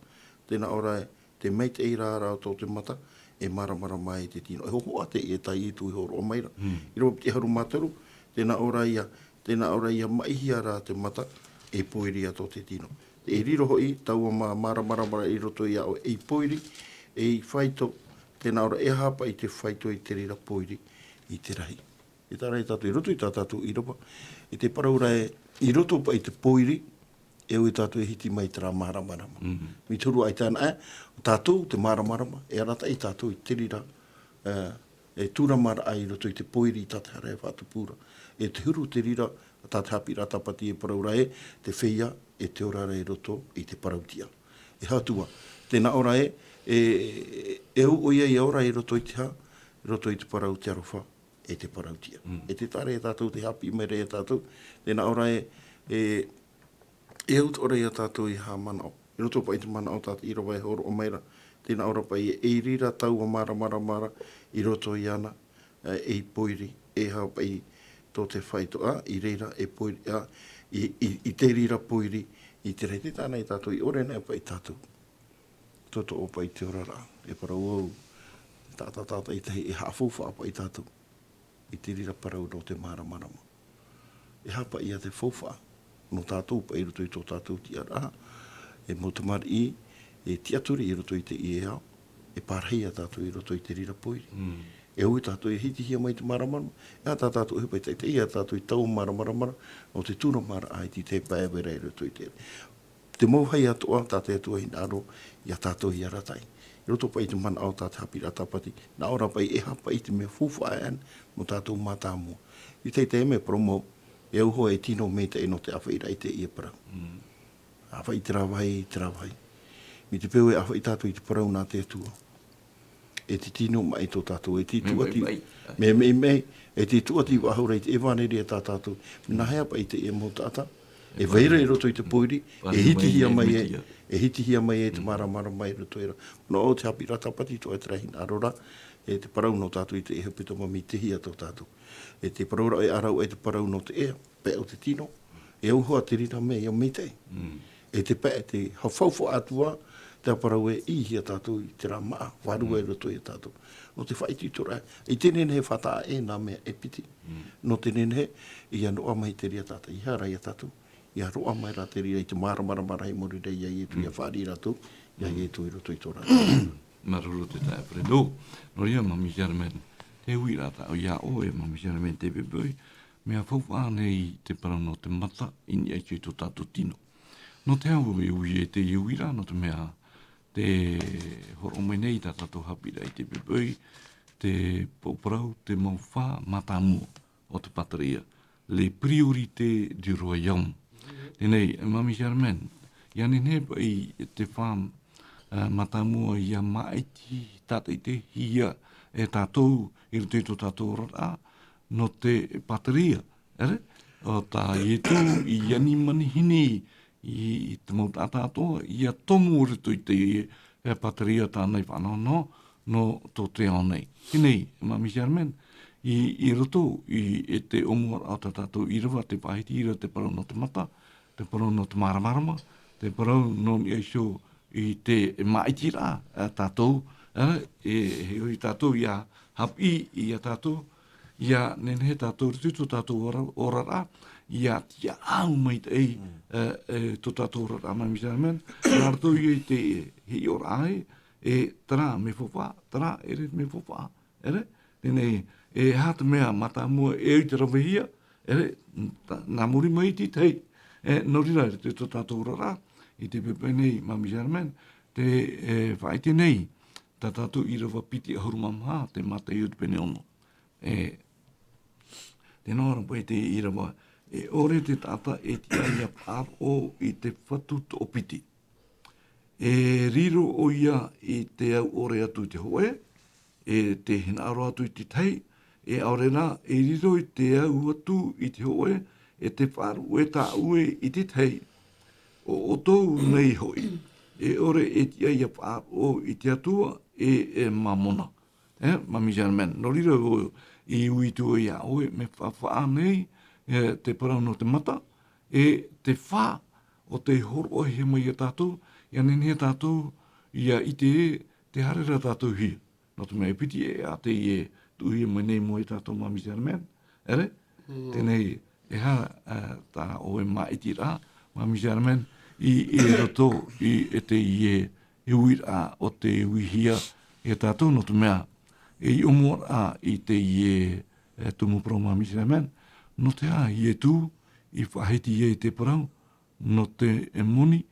Te nāʻō ra, te maitaʻi rā ra tō te mata, e māramarama ai te tino. E hōhoʻa teie tā Ietu i hōroʻa mai ra. ʻĪrava piti ʻahuru mā toru, te nāʻō ra ia, te nāʻō ra ia maʻihia ra te mata, e pōiri ā tō te tino. E riro hoʻi, taua mā-, māramarama ra i roto ia ʻoe ei pōiri, ei faito, te nāʻō ra e aha paʻi te faito i te reira pōiri i te rahi. E taʻa ra ia tātou, i roto i tā tātou ʻīrava, i te parau ra ē, i roto paʻi te pōiri, e au ia tātou e hiti mai terā māramarama. Mai te huru ʻaita anaʻe, tātou te māramarama, e arataʻi tātou i te reira, e, e tūramaraʻa i roto i te pōiri tā te hara e faʻatupu ra. E te huru te reira, tā te haʻapiʻiraʻa tāpati e parau ra ē, te feiā, e te ora ra i roto i te parau tiʻa. E aha atu ā, te nāʻō ra ē, e, e au ʻoia ia ora i roto i te hā, i roto i te parau te aroha, e te parau tiʻa. E te taʻa ra ia tātou, te haʻapiʻi mai ra ia tātou, te nāʻō ra ē, e, e au atoʻa ra ia tātou i haʻamanaʻo. I roto paʻi i te manaʻo tā te ʻīrava e hōroʻa mai ra, te nāʻō ra paʻi e, e i reira taua māramarama ra, i roto iāna, e, ei pōiri, e aha paʻi tō te faito ā, i reira, e pōiri ā, i, i, i te reira pōiri, i te rahi te taʻa ra ia tātou, i ʻore anaʻe paʻi tātou. Tō tō paʻi te oraraʻa, e parau au, taʻata, taʻata i tahi, e haʻafaufaʻa paʻi tātou. I te reira parau nō te māramarama. E aha paʻi ia te faufaʻa, nō tātou paʻi i roto i tō tātou tiʻaraʻa, e mau tamariʻi, e tiʻaturi i roto i teie ao, e pārahi ia tātou i roto i te reira pōiri. E au ia tātou e hitihia mai te māramarama, e aha tā tātou e hōpoi, taʻitaʻi ia tātou i taua māramarama ra, nō te tūramaraʻa i te tahi pae e vai ra i roto i te Te mau haʻi atoʻa tā te Atua e hinaʻaro ia tātou e arataʻi. I roto paʻi i te manaʻo tā te haʻapiʻiraʻa tāpati, nā ʻō ra paʻi e aha paʻi te mea faufaʻa ʻana nō tātou mātāmua. I teie nei mea parau mau, e au hoʻi e tino maitaʻi nō te ʻāfaʻiraʻa i teie parau. ʻĀfaʻi i terā vāhi, i terā vāhi. I te peu e ʻāfaʻi tātou i te parau nā te Atua. E te tino maʻi tō tātou, e te tuʻati, mea maʻi, e te tuʻati vaʻahau ra i te ʻevanelia tā tātou. Mea nāhea paʻi te e mau taʻata, e vai ra i roto i te pōiri, e hitihia mai e, e hitihia mai e te māramarama i roto i ra. Nō te haʻapiʻiraʻa tāpati tō e te rahi nā rora, e te parau nō tātou i te e hepetoma mai te hia tō tātou. E te parau ra e arau e te parau nō te ea, pae o te tino, e au hoa te rira mea ia maitaʻi. E te pae, te hafaufa atu ā, te parau e ʻī hia tātou i te rā maʻa, vārua i roto i a tātou. Nō te faʻaitoito ra, i te nehenehe faʻataʻa e nā mea e piti. Nō te nehenehe, ia noʻa mai te rira tātou, i hara i a tātou, ia roʻa mai rā te rira i te māramarama rahi mō reira i a Ietu, ia fāriʻi rātou, i a Ietu i roto i tō rātou. Māuruuru te taeaʻe Fredo, nō reira, Mami Germaine, te uiraʻa tā, ia ʻoe, Mami Germaine, te beboi, mea faufaʻa nei te parau nō te mata, i niʻa i tō tātou tino. Nō te aha e ui e te uiraʻa, nō te mea te hōroʻa mai nei tā tātou haʻapiʻiraʻa i te beboi, te pōparau, te mau fā mātāmua o te pātereia, les priorités du royaume. Teie nei, Mami Germaine, ia nehenehe paʻi te fā, ā, mātāmua ia māʻiti tātaʻitehia e tātou, i roto i tō tātou oraraʻa, nō te pātereia, ʻere? ʻO tā Ietu i ani manihini i, i te mau taʻata atoʻa, ia tomo i roto i te, e, pātereia tāna i faʻanahonaho, nō tō te ao nei. Teie nei, Mami Germaine, i, i roto i, e te ʻōmuaraʻa o tā tātou ʻīrava, te faʻahitiraʻa, te parau nō te mata, te parau nō te māramarama, te parau nō niʻa iho i te māʻitiraʻa, ā, tātou, ā, e, e, e tātou ia haʻapiʻi i a tātou, ia nehenehe tātou i roto i tō tātou ora-, oraraʻa, ia tiʻaau maitaʻi, ā, e, tō tātou oraraʻa, Mami Germaine, nā roto ia i te hiʻoraʻa ē, e terā mea faufaʻa, terā ʻere mea faufaʻa, ʻere? Teie nei, e aha te mea mātāmua e au i te ravehia, ʻere? Nā, nā muri mai i te tahi, e, nō reira, i roto i tō tātou oraraʻa, i te pepe nei, Mami Germaine, te, e, faʻaʻite nei, tā tātou ʻīrava piti ʻahuru mā maha, te Mātaiu te pene ono. E, tē nā ʻō ra paʻi te ʻīrava, e ʻore te taʻata e tiʻa ia faʻaroʻo i te fatu toʻopiti. E riro ʻoia i te au ʻore atu i te hōʻē, e te hinaʻaro atu i te tahi, e ʻaore rā, e riro i te au atu i te hōʻē, e te faʻaruʻe tāʻue i te tahi. ʻO ʻoutou nei hoʻi, e ʻore e tiʻa ia faʻaroʻo i te Atua, e, e Mamona. E, Mami Germaine, nō reira ʻoe, i ui atu ai iā ʻoe, mea faufaʻa nei, e, te parau nō te mata, e te fā o tei hōroʻahia mai ia tātou, ia nehenehe tātou, ia ʻite ē, tē haere ra tātou hia. Nō te mea e piti ʻēʻa teie e tuʻuhia mai nei mai iā tātou, Mami Germaine, ʻere? Teie nei, e aha, e, tā ʻoe māʻitiraʻa, Mami Germaine, i, i roto i, e teie, e uiraʻa o te uihia, e tātou nō te mea, e i ʻōmuaraʻa i teie, e, tumu parau, Mami Germaine, nō te aha Ietu i faʻahiti ai te parau, nō te, e moni,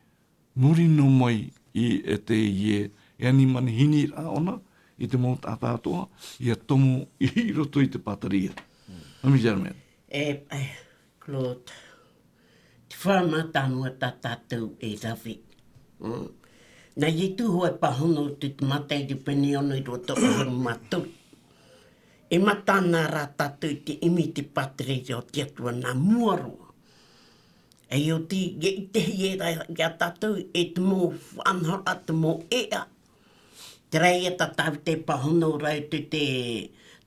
muri noa mai i, e teie, e ani manihini ra ʻōna, i te mau taʻata atoʻa, ia tomo i roto i te pātereia. Mami Germaine. E, e, Claude, te fā mātāmua tā tātou e rave. Mm. Nā Ietu hoʻi e pāhono atu i te Mātaiu pene ono, ʻīrava toru ʻahuru mā toru. E mata na rā tātou i te ʻimi i te pātereia o te Atua nā mua roa. E ʻo tei, e ʻitehia ra iā tātou e te mau faʻanahoraʻa, te mau ʻēʻa. Terā ia tā Tāvita e pāhono ra i te, te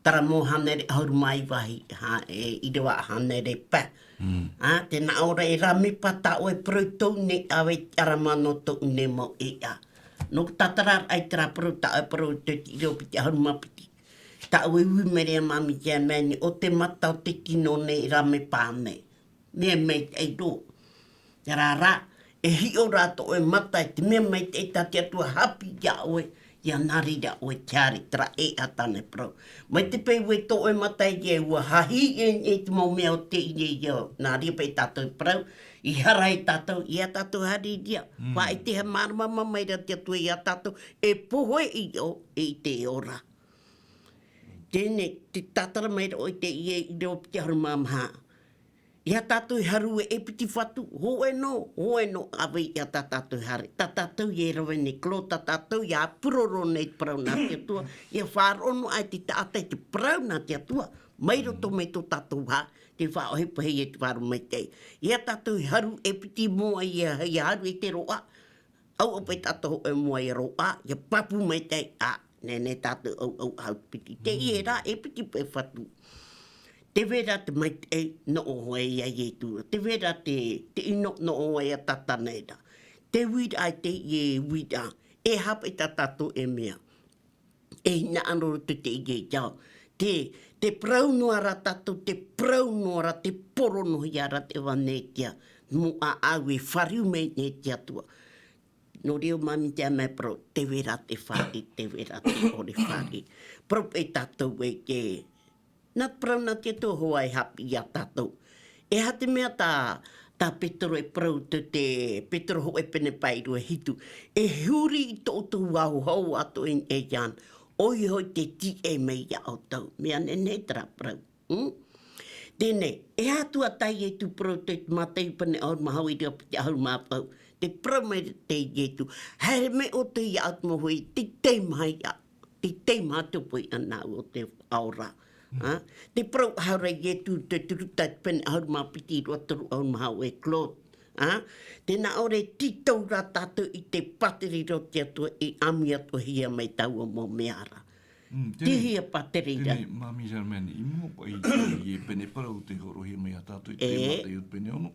Taramo hānere ʻahuru mā iva, ha, e, ʻīrava hānere pae. Mm. Ā, tē nā ʻō ra, e Rāmepa, tā ʻoe e parau i tōʻu nei ʻāvae, i te ʻarama nō tōʻu nei mau ʻēʻa. Nō te tātararaʻa i terā parau, tā ʻoe e parau i te, te ʻīrava piti ʻahuru mā piti. Tā ʻoe e ui mai ra, Mami Germaine, ʻo te mata o te tino nei, Rāmepa nei. Mea maitaʻi roa. Terā rā, e hiʻo rā tō ʻoe mata i te mea maitaʻi tā te Atua haʻapiʻi iā ʻoe, ia nā reira ʻoe tē haere, terā ʻēʻa tāna e parau. Mai te peu ē tō ʻoe mata e ʻua haʻahiʻo i te mau mea o teie, ia nā reira paʻi tātou e parau, i hara ai tātou, ia tātou haere i reira. Mm. Faʻaʻite haʻamāramarama mai ra te Atua iā tātou, e pohe i ʻō, e i te ora. Teie nei, tē tātara mai ra ʻoe i teie ʻīrava piti ʻahuru mā maha. Ia tātou e haru e piti fatu, hōʻē nō, hōʻē nō, ʻa vai ia tā tātou e haere. Tā tātou ia rave nei Claude, tā tātou ia puroro nei te parau nā te Atua, ia faʻaroʻo noa ai te taʻata i te parau nā te Atua, mai roto mai tō tātou hā, te faʻaʻohipa hei e te faʻaroʻo maitaʻi. Ia tātou e haru e piti moa ia, ia haru i te roʻa, ʻauʻau paʻi tātou e moa ia roʻa, ia pāpū maitaʻi, ā, nehenehe tātou ʻauʻau haru piti. Te ie rā, e piti paʻi fatu. Te vera te maitaʻi, noʻo hoʻi ia Ietu. Te vera te, te ʻino, noʻo hoʻi ia Tatanaera. Te uiraʻa, te ie uiraʻa. E aha paʻi tā tātou e mea. E hinaʻaro roto te ie ia. Te, te parau noa ra tātou, te parau noa ra, te poro noa ia ra te ʻevanetia. Mō ʻāʻau e fāriu mai nei te Atua. Nō reira māmī te mea parau, te vera te fāriʻi, te vera te ʻore fāriʻi. Parau paʻi tātou e te, nā te parau nā te Atua hoʻi e haʻapiʻi ia tātou. E aha te mea tā, tā Petero e parau te, te Petero hōʻē pene pae rua hitu. E huri i tō ʻoutou vāhi hou atoʻa i, e Iāna. ʻOia hoʻi te tiʻa mai ia ʻoutou. Mea nehenehe terā parau. Mm? Teie nei, e aha atu ā tā Ietu parau te Mātaiu pene ʻahuru mā hau ʻīrava piti ʻahuru mā paʻu. Te parau mai te Ietu. Haere mai ʻoutou ia ʻoutou mau hoa, tei taimaha ia, tei taimaha te poʻi ʻana o te ora. Mm. Ha? Te parau ʻahuru Ietu te Luka pene ʻahuru mā piti ʻīrava toru ʻahuru mā hau e Claude. Ha? Tē nā ʻō ra tītau rā tātou i te pātiri o te Atua i ʻāmui atoʻahia mai taua mau mea ra. Mm, tēnei, tihia pātiri ra. Tēnei, māmī Germaine, i mua paʻi i te pene parau tei hōroʻahia mai ia tātou i te Mātaiu pene ono.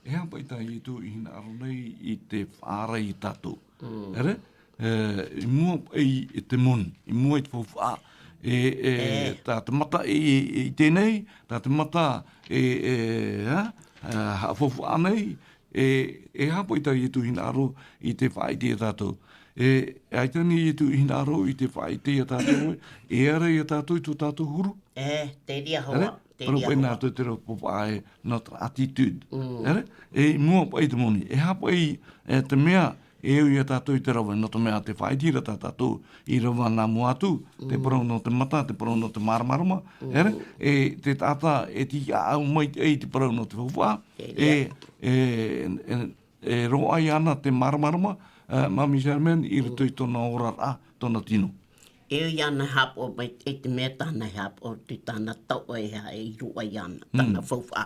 E aha paʻi tā Ietu i hinaʻaro nei i te faʻaara ia tātou. Mm. ʻEre? E, i mua paʻi i te moni, i mua i te faufaʻa. E, e, tā te mata i, i, i teie nei, tā te mata e, e, ha? E, haʻafaufaʻa nei, e, e aha paʻi tā Ietu i hinaʻaro i te faʻaʻite ia tātou. E, e ʻaita nei Ietu i hinaʻaro i te faʻaʻite ia tātou, e ara ia tātou i tō tātou huru. E, te reira hoʻi, te reira hoʻi. Parau paʻi nā te, te reo faufaʻa e, notre attitude. Mm. ʻEre? E, i mua paʻi te moni. E aha paʻi, e, te mea, e au ia tātou i te rave, nō te mea te faʻaʻite ra tā tātou, i rave nā mua atu, te parau nō te mata, te parau nō te māramarama, ʻere? E te taʻata, e te ʻāʻau mai te, e te parau nō te faufaʻa, e, e, e, e roaʻa iāna te māramarama, e, māmī Germaine, i roto i tōna oraraʻa, tōna tino. E au iāna e haʻapaʻo mai, e te mea tāna e haʻapaʻo, te tāna taoʻa e ha-, e roaʻa iāna, tāna faufaʻa.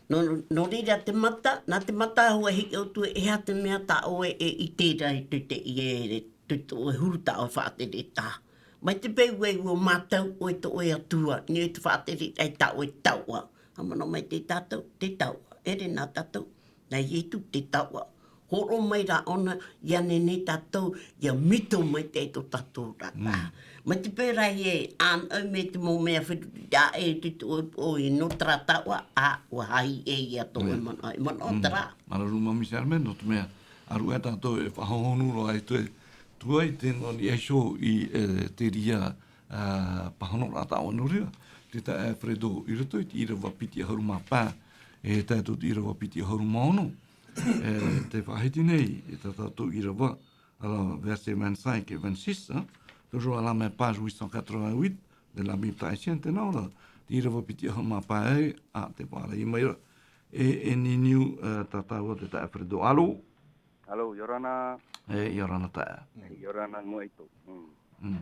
Nō, nō reira te mata, nā te mata hoʻi e hiʻo atu, e aha te mea tā ʻoe e ʻite ra i te, te, i e, te, tō ʻoe huru tā ʻoe faʻatere taha. Mai te peu ē ʻua mātau ʻoe tō ʻoe Atua, nō te faʻatere ai tā ʻoe taoʻa. Haʻamanaʻo maitaʻi tātou, te taoʻa. ʻEre nā tātou, nā Ietu te taoʻa. Hōroʻa mai rā ʻōna, ʻia nehenehe tātou, ʻia mito maitaʻi tō tātou ra. Mm. Mai te peu rā e, ʻānaʻe mai te mau mea feruri ra e te tō ʻoe, ʻoe nō terā taoʻa, ā, ʻua haʻi e ia tō ʻoe manaʻo, e manaʻo terā. Māuruuru māmī Germaine, nō te mea, ʻaruʻe tātou e faʻahohonu roa i te, tuai te nō niʻa iho i, e, te reira, ā, pāhonoraʻa taoʻa nō reira, te taeaʻe Alfredo i roto i te ʻīrava piti ʻahuru mā pae, e tae atu te ʻīrava piti ʻahuru mā ono, e, tē faʻahiti nei, e tā tātou ʻīrava, alors, verset vingt-cinq et vingt-six, hein, toujours à la même page huit cent quatre-vingt-huit de la Bible tahitienne, tē nā ʻō ra, te ʻīrava piti ʻahuru mā pae, ā, tē faʻaara mai ra, e, e niniu, e, tā tāua te taeaʻe Alfredo. Alo? Alo, ʻia ora na. E, ʻia ora na taeaʻe. E, ʻia ora na Moeto. Mm. Mm.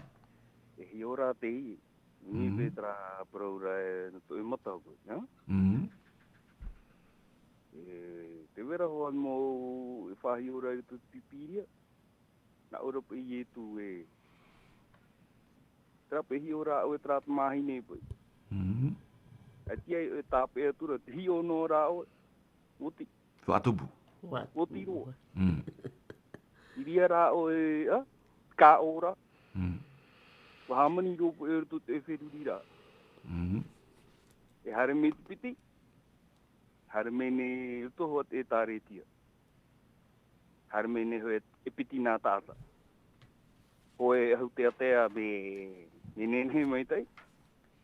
E hiʻo ra teie. Nō te mea terā parau ra e, nō tō ʻoe mata hoʻi, ha? Mm. E, tē vai ra hoʻi mau e faʻahiʻo ra i te Pīpīria. Nā ʻō ra paʻi Ietu e. Terā paʻi hiʻo ra ʻoe terā tamāhine paʻi. Mm. E tiʻa ai ʻoe e tāpeʻa atu ra, tē hiʻo noa ra ʻoe. Oti. Faʻatupu. Oti roa. Mm. I reira rā ʻoe, ā, ka ora. Mm. ʻUa hāmani roa paʻi ʻoe i roto i te feruri ra. Mm. E haere mai te piti. Haere mai nei i roto hoʻi te ʻĒtārētia. Haere mai nei hoʻi e piti nā taʻata. Hōʻē ʻahu teatea mea, mea nehenehe maitaʻi.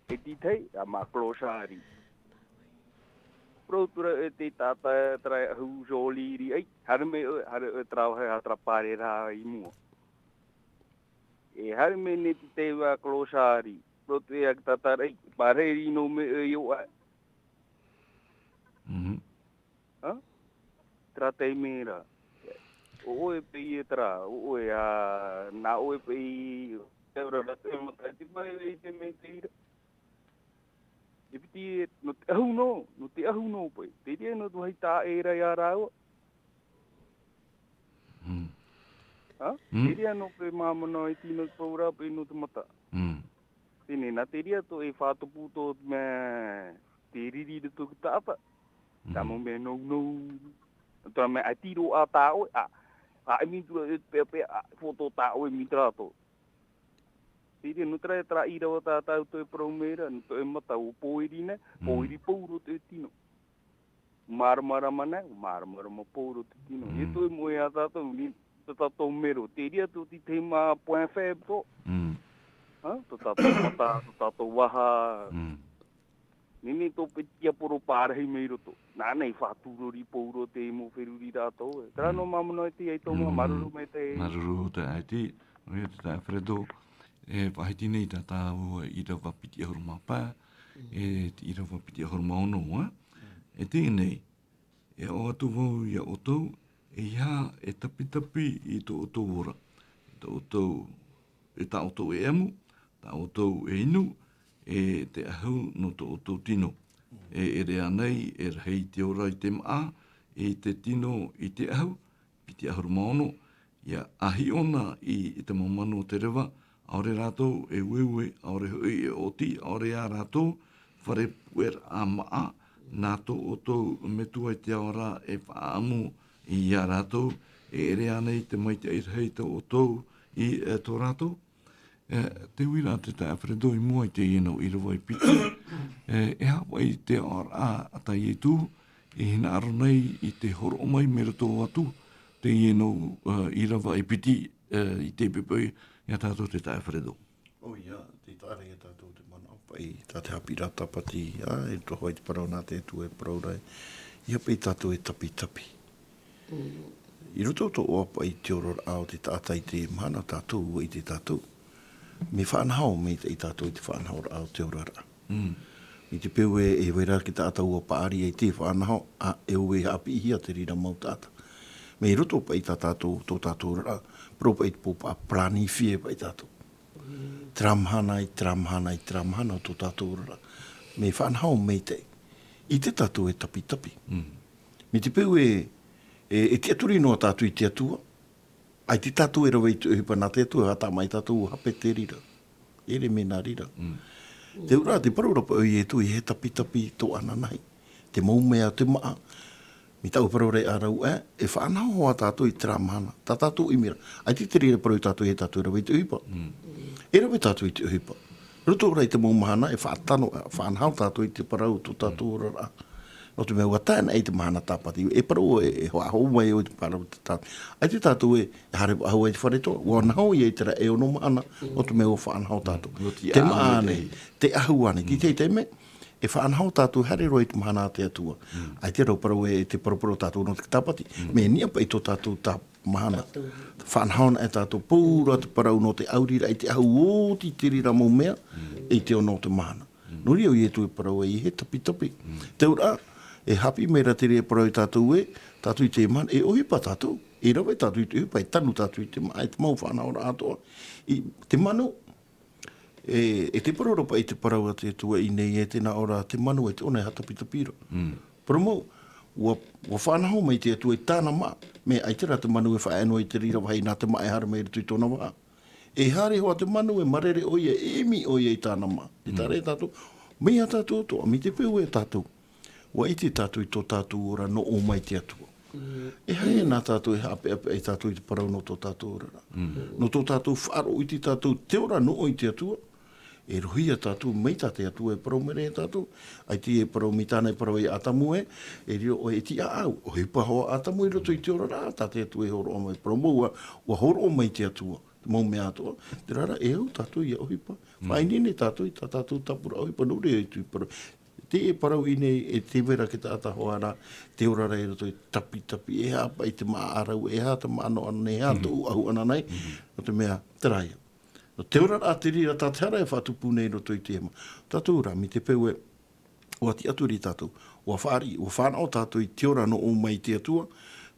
E tītau, ā, mā clochard. Parau atu ra ʻoe te taʻata terā ʻahu jolie riʻi, ʻai, haere mai ʻoe, haere ʻoe terā vāhi, ā, terā pārera i mua. E haere mai nei te tahi mā clochard. Parau atu ē, ā, te taʻata ra, ʻai, pārahi noa mai ʻoe i ʻō aʻe. Mhm. Ha? Terā taime ra. ʻO ʻoe paʻi e terā, ʻo ʻoe, ā, nā ʻoe paʻi, te ora rā te mata, te mai i te mea i te ira. E piti e, nō te ʻahu nō, nō te ʻahu nō paʻi. Te reira nō te vāhi tāʻē ra ia rāua. Mm. Ha? Mm. Te reira nō paʻi māmā nō e tino paura paʻi nō te mata. Mm. Teie nei, nā te reira tō e faʻatupu tō te mea te riri i roto i te taʻata. Tā mau mea nounou. Nō terā mea ʻaita roa tā ʻoe, ā, ā, e mea tura e te peapea, ā, fōtō tā ʻoe mea terā tō. Te reira, nō terā e terā ʻīrava tā tātou e parau mai ra, nō tō e mata ʻua pōiri nei, pōiri pauroa tō e tino. Māramarama nei, māramarama pauroa tō e tino. E tō e moe a tātou, nī, tā tātou mero, te reira tō te tahi mā point faible tō. Mm. Ha? Tō tātou mata, tō tātou vaha. Mm. Nini tō paʻi tiaporo pārahi mai roto. Nāna i faʻatūrori pauroa te mau feruri rātou, e. Terā nō māmā nō e te ai tō mā, māuruuru maitaʻi. Māuruuru te ai te, nō ia te taeaʻe Fredo, e faʻahiti nei tā tāua ʻīrava piti ʻahuru mā pae, e te ʻīrava piti ʻahuru mā ono, ā? E teie nei, e aʻo atu vau ia ʻoutou, eiaha e tapitapi i tō ʻoutou ora, i tō ʻoutou, i tā ʻoutou e ʻamu, tā ʻoutou e inu, e te ʻahu nō tō ʻoutou tino. E ʻere ānei, e rahi te ora i te māʻa, i te tino, i te ʻahu, piti ʻahuru mā ono, ʻia ʻāhiʻo na i, i te mau manu o te reva, ʻaore rātou e ueue, ʻaore hoʻi e ʻoti, ʻaore ia rātou, fare puʻeraʻa māʻa, nā tō ʻoutou metua i te ao ra e faʻaʻamu ia rātou, e ʻere ānei te maitaʻi rahi tō ʻoutou i, e, tō rātou? E, te uiraʻa te taeaʻe Fredo i mua i teie nō ʻīrava e piti. E, e aha paʻi te aʻoraʻa a tā Ietu, i hinaʻaro nei i te hōroʻa mai mai roto atu, teie nō, e, ʻīrava e piti, e, i te pepe ia tātou te taeaʻe Fredo. ʻOia, tē taʻa ra ia tātou te manaʻo paʻi, tā te haʻapiʻiraʻa Tāpati, ā, e roto hoʻi te parau nā te Atua e parau ra, ʻeiaha paʻi tātou e tapitapi. Mm. I roto tō ʻoe paʻi te oraraʻa o te taʻata i te mahana tātou, ʻua ʻite tātou. Mea faʻanaho, mea ʻite tātou i te faʻanahoraʻa o te oraraʻa. Mm. I te peu e, e vai ra te taʻata ʻua paʻari ai te faʻanaho, ā, e ʻua haʻapiʻihia te reira mau taʻata. Mea i roto paʻi tā tātou, tō tātou oraraʻa, parau paʻi te pō paʻa planifier paʻi tātou. Terā mahana i terā mahana i terā mahana o tō tātou oraraʻa. Mea faʻanaho maitaʻi. ʻIte tātou e tapitapi. Mm. Mai te peu e, e, e tiʻaturi noa tātou i te Atua. ʻAita tātou e rave i te ʻohipa nā te Atua, ʻua tae mai tātou ʻua hape te reira. ʻEʻere mea nā reira. Mm. Te auraʻa, te parau ra paʻi ʻo Ietu, ʻeiaha e tapitapi tō ananahi. Te mau mea, te māʻa, mai tāʻu parau ra ʻāraʻu, e, e faʻanaho hoʻi tātou i terā mahana. Tā tātou ʻimi ra. ʻAita te reira parau ia tātou, ʻeiaha tātou e rave i te ʻohipa. Mm. E rave tātou i te ʻohipa. Roto rā i te mau mahana, e faʻatano, e faʻanaho tātou i te parau tō tātou oraraʻa. Nō te mea ʻua tae ana i te mahana Tāpati. E parau e, e hoʻi mai ʻoe i te parau tā. ʻAita tātou e, e haere faʻahou ai te fare toa. ʻUa naho ia i terā e ono mahana, nō te mea ʻua faʻanaho tātou. Mm. Nō te ʻahu ānei, te ʻahu ānei. Mm. Te tahi taime, e faʻanaho tātou haere roa i te mahana a te Atua. Mm. ʻAita rā parau e, te paraparau tātou nō te Tāpati. Mm. Mea niʻa paʻi tō tātou tā mahana. Tātou. Faʻanaho na e tātou pauroa te parau nō te ʻauriraʻa i te ʻahu, ʻoti te reira mau mea, mm, i te ono o te mahana. Mm. Nō reira ʻo Ietu e parau ai, ʻeiaha e tapitapi. Mm. Te auraʻa, e haʻapiʻi mai ra te reira parau ia tātou ē, tātou i teie mahana, e ʻohipa tātou. E rave tātou i te ʻohipa, e tanu tātou i te māʻa, i te mau faʻanahoraʻa atoʻa. I te manu, e, e te parau ra paʻi te parau a te Atua i ʻō nei, e tē nā ʻō ra te manu e te ʻona e haʻatapitapi ra. Mm. Parau mau, ʻua, ʻua faʻanaho mai te Atua i tāna māʻa, mea ʻaita rā te manu e faʻaea noa i te reira vāhi nā te māʻa e haere mai i roto i tōna vaha. E haere hoʻi te manu, e marere ʻoia, e ʻimi ʻoia i tāna māʻa. Tē taʻa ra ia tātou, mai ia tātou atoʻa, mai te peu e tātou. ʻUa ʻite tātou i tō tātou ora nō ʻō mai te Atua. Mm. E haere nā tātou e haʻapeʻapeʻa ia tātou i te parau nō tō tātou oraraʻa. Mm. Nō tō tātou faʻaroʻo i te tātou te ora nō ʻō i te Atua. E rohi ia tātou mai tā te Atua e parau mai ra ia tātou. ʻAita e parau mai tāna e parau ia Atamu ē, e riro ʻoe e tiʻaʻau. ʻOhipa hoʻi Atamu i roto i te oraraʻa, tā te Atua e hōroʻa mai. Parau mau ā, ʻua hōroʻa mai te Atua. Te mau mea atoʻa, terā rā, e au tātou ʻia ʻohipa. Mm. Faʻaineine tātou i tā tātou tāpura ʻohipa, nō reira ʻo Ietu i parau. Tē parau nei, e tē vai ra te taʻata hoʻi ra, te oraraʻa i roto i te tapitapi, e aha paʻi te māʻa ʻāraʻu, e aha te māʻa nō ʻō nei, e aha tōʻu ʻahu ananahi, nō te mea, terā ia. Nō te oraraʻa te reira tā te hara e faʻatupu nei i roto i te hema. Tātou rā, mai te peu ē, ʻua tiʻaturi tātou, ʻUa fāriʻi, ʻua fānaʻo tātou i te ora nō ʻō mai i te Atua,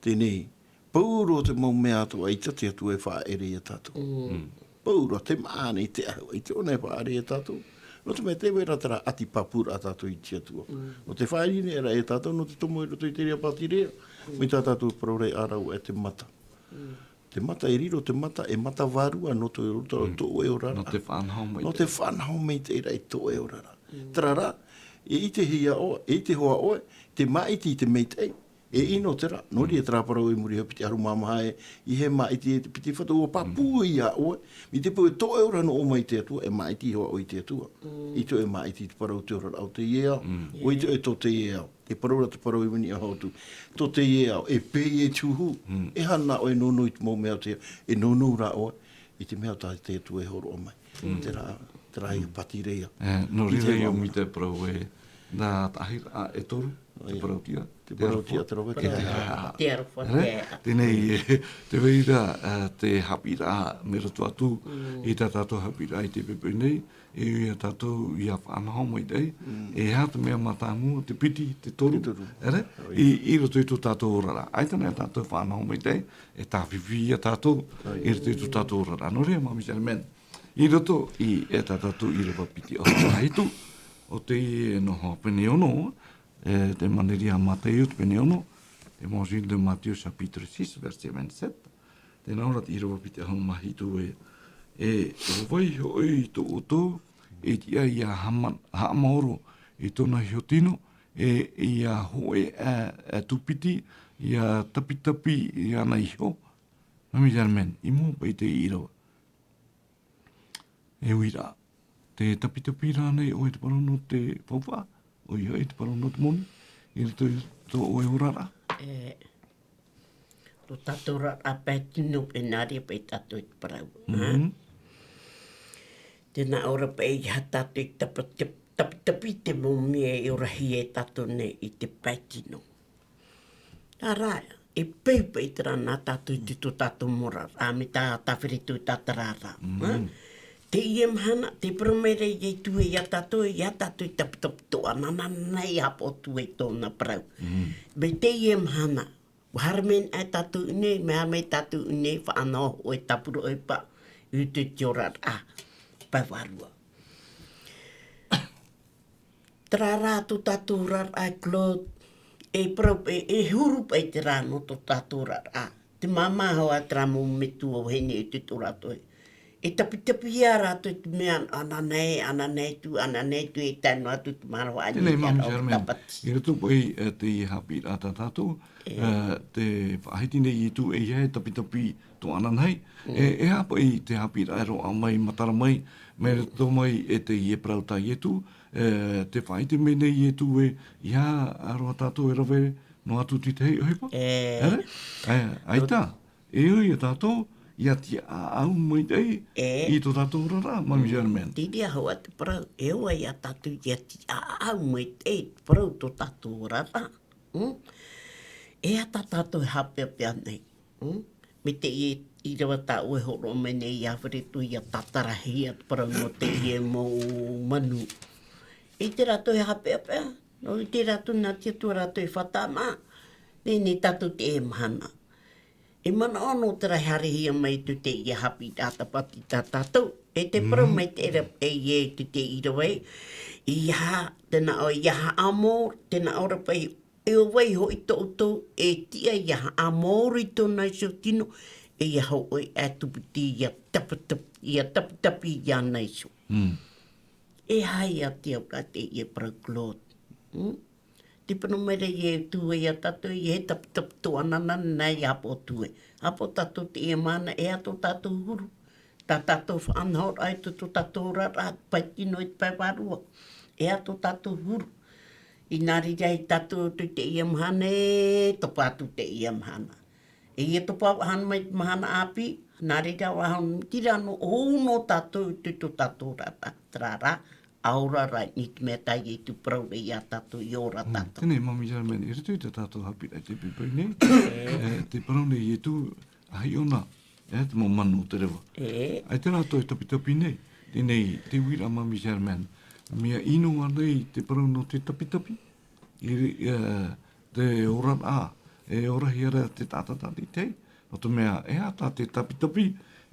teie nei, pauroa te mau mea atoʻa ʻaita te Atua e faʻaʻere ia tātou. Mm. Pauroa, te maʻa nei, te ʻahu, ʻaita ʻōna e faʻaʻere ia tātou. Nō te mea tē vai ra terā ʻati pāpūraʻa tātou i te Atua. Mm. Nō te faʻaʻite nei ra ia tātou, nō te tomo i roto i te reira pātireia, mai tā tātou parau ra ʻāraʻa e te mata. Mm. Te mata e riro, te mata, e mata vārua nō tō, tō, Mm. tō ʻoe oraraʻa. Nō te faʻanaho mai Nō te te faʻanaho mai te ira i tō ʻoe oraraʻa. Mm. Terā rā, e ʻitehia ʻoe, e ʻite hoʻi ʻoe, te māʻiti i te maitaʻi, e ʻino terā. Nō reira Mm. terā parau i muri iho piti ʻahuru mā maha ē, ʻeiaha e māʻiti e te piti fatu, ʻua pāpū Mm. ia ʻoe, mai te peu e tō ʻoe ora nō ʻō mai i te Atua, e māʻiti hoʻi ʻoe i te Atua. Mm. ʻEita ʻoe e māʻiti i te parau o te oraraʻa o teie ao, Mm. ʻoia ʻoe tō teie ao. E parau ra te parau i muri iho atu. Tō teie ao, e pēia te huhu, Mm. e aha na ʻoe e nōnō i te mau mea o te, e nōnō rā ʻoe i te mea tā te Atua e hōroʻa mai. Mm. Terā, terā ia Mm. pātireia. E, nō I te reira, mea ʻua ʻōmite te parau ē, nā taʻahiraʻa e toru, te ʻOia. parauʻtiʻa, Te te parauʻtiʻa, aroha, te aroha, te te aroha. Te aroha, Ere? te aroha. Teie nei, e, tē vai ra, e, te haʻapiʻiraʻa mai roto atu, Mm. i tā tātou haʻapiʻiraʻa i te poʻipoʻi nei, e ui ia tātou ʻia faʻanaho maitaʻi, Mm. e aha te mea mātāmua, te piti, te toru, Te toru. ere? ʻOia. I, i roto i tō tātou oraraʻa. ʻAita na ia tātou faʻanaho maitaʻi, e tāfifi ia tātou, ʻOia. i roto i tō tātou oraraʻa. Nō reira, Māmī Sherman, i roto i, e tā tātou ʻīrava piti ʻahuru mā hitu, ʻo teie nō Hoʻe pene ono, e, te maneria a Mātaio te pene ono, te Évangile de Matthieu chapitre six, verset vingt-sept, Tē nā ʻō ra te ʻīrava piti ʻahuru mā hitu ē, e, ʻo vai hoʻi tō ʻoutou e tiʻa ʻia hama-, haʻamaoro i tōna iho tino, e, ʻia hōʻē, e, e tūpiti, ʻia tapitapi iāna iho? Māmī Sherman, i mua paʻi te ʻīrava. E uiraʻa, te tapitapi rānei ʻoe te parau nō te faufaʻa, ʻoia hoʻi te parau nō te moni, i roto i tō ʻoe oraraʻa? E, tō tātou oraraʻa pae tino, e nā reira paʻi tātou i te parau, Mhm. ha? Tē nā ʻō ra paʻi ʻeiaha tātou e tapa-, tap-, tapitapi te mau mea e orahia e tātou nei i te pae tino. Terā rā, e peu paʻi terā nā tātou i tō tātou mau oraraʻa, mai tā, tā Firitu, tā terā rā. Mm. Ha? Teie mahana, tē parau mai ra Ietu ia tātou, ʻeiaha tātou e tapitapi tō ʻananahi, ʻia haʻapaʻo atu ai tōna parau. Mm. Mai teie mahana, ʻua haere mai na tātou i ʻō nei, mea haere mai tātou i ʻō nei, faʻanaho hōʻē tāpura ʻohipa, i roto i te oraraʻa, pae vārua. Terā rā tō tātou oraraʻa, Claude, e parau, e, e huru paʻi terā nō tō tātou oraraʻa. Te māmā hoʻi terā mau metua vahine i te tō rātou. E tapitapi ia rātou i te mea ʻananahi, ʻananahi atu, ʻananahi atu, e tae noa atu te manaʻo ʻānei Tēnei, ia Māmī rātou Sherman, tāpati. I roto paʻi, e, te haʻapiʻiraʻa tā tātou, E. e, te faʻahiti nei Ietu ʻeiaha e tapitapi tō ʻananahi. Mm. E, e aha paʻi te haʻapiʻiraʻa e roaʻa mai, matara mai, mai roto mai e teie parau tā Ietu, e, tē faʻahiti mai nei Ietu ē, ʻeiaha roa tātou e rave noa atu i te tahi ʻohipa? E. Ere? E, ʻaita, e ui ia tātou, ʻia tiʻaʻau maitaʻi E. i tō tātou oraraʻa, Māmī Mm. Sherman. Te reira hoʻi te parau, e ui ia tātou ʻia tiʻaʻau maitaʻi i te parau tō tātou oraraʻa. Mm? E aha tā tātou e haʻapeʻapeʻa nei? Mm? Mai teie ʻīrava tā ʻoe e hōroʻa mai nei ia Firitu, ʻia tātarahia te parau nō teie mau manu. ʻEita rātou e haʻapeʻapeʻa, nō te reira atu nā te Atua rātou e faʻataʻa mā. Teie nei tātou teie mahana. E manaʻo nō terā e haerehia mai i tō teie haʻapiʻiraʻa tāpati tā tātou. E tē parau Mm. mai te reira e ia i tō teie ʻīrava ē, ʻeiaha, tē nā ʻō, ʻeiaha amo, tē nā ʻō ra paʻi, e ʻo vai hoʻi tō ʻoutou e tiʻa ʻia haʻamaoro i tōna iho tino, e ʻia hōʻē e tūpiti ʻia tapitapi, ʻia tapitapi iāna iho. Mm. E aha ia te auraʻa teie, parau Claude? Mm? Tē parau mai ra Ietu ia tātou, ʻeiaha e tapitapi tō ʻananahi, ʻia haʻapaʻo atu ai. Haʻapaʻo tātou teie mahana, e aha tō tātou huru. Tā tātou faʻanahoraʻa i tō, tō tātou oraraʻa, pae tino i te pae vārua. E aha tō tātou huru. I nā reira ia tātou i teie mahana, e topa atu teie mahana. E ʻia topa faʻahou mai te mahana ʻāpī, nā reira faʻahou, terā nō, hou nō tātou i tō tātou oraraʻa, terā rā, ʻa ora ra i te mea tā Ietu parau ra ia tātou, ʻia ora Mm, tātou. Tēnei, Māmī Sherman, i roto i tā tātou haʻapiʻiraʻa i te poʻipoʻi nei, e, tē parau nei Ietu, ʻahiʻo na, e, te mau manu o te reva. E. ʻAita rātou e tapitapi nei, teie nei, te uiraʻa Māmī Sherman, mea ʻino ānei te parau nō te tapitapi? i, e, te oraraʻa, e orahia ra te taʻata tātaʻitahi, nō te mea, e aha tā te tapitapi,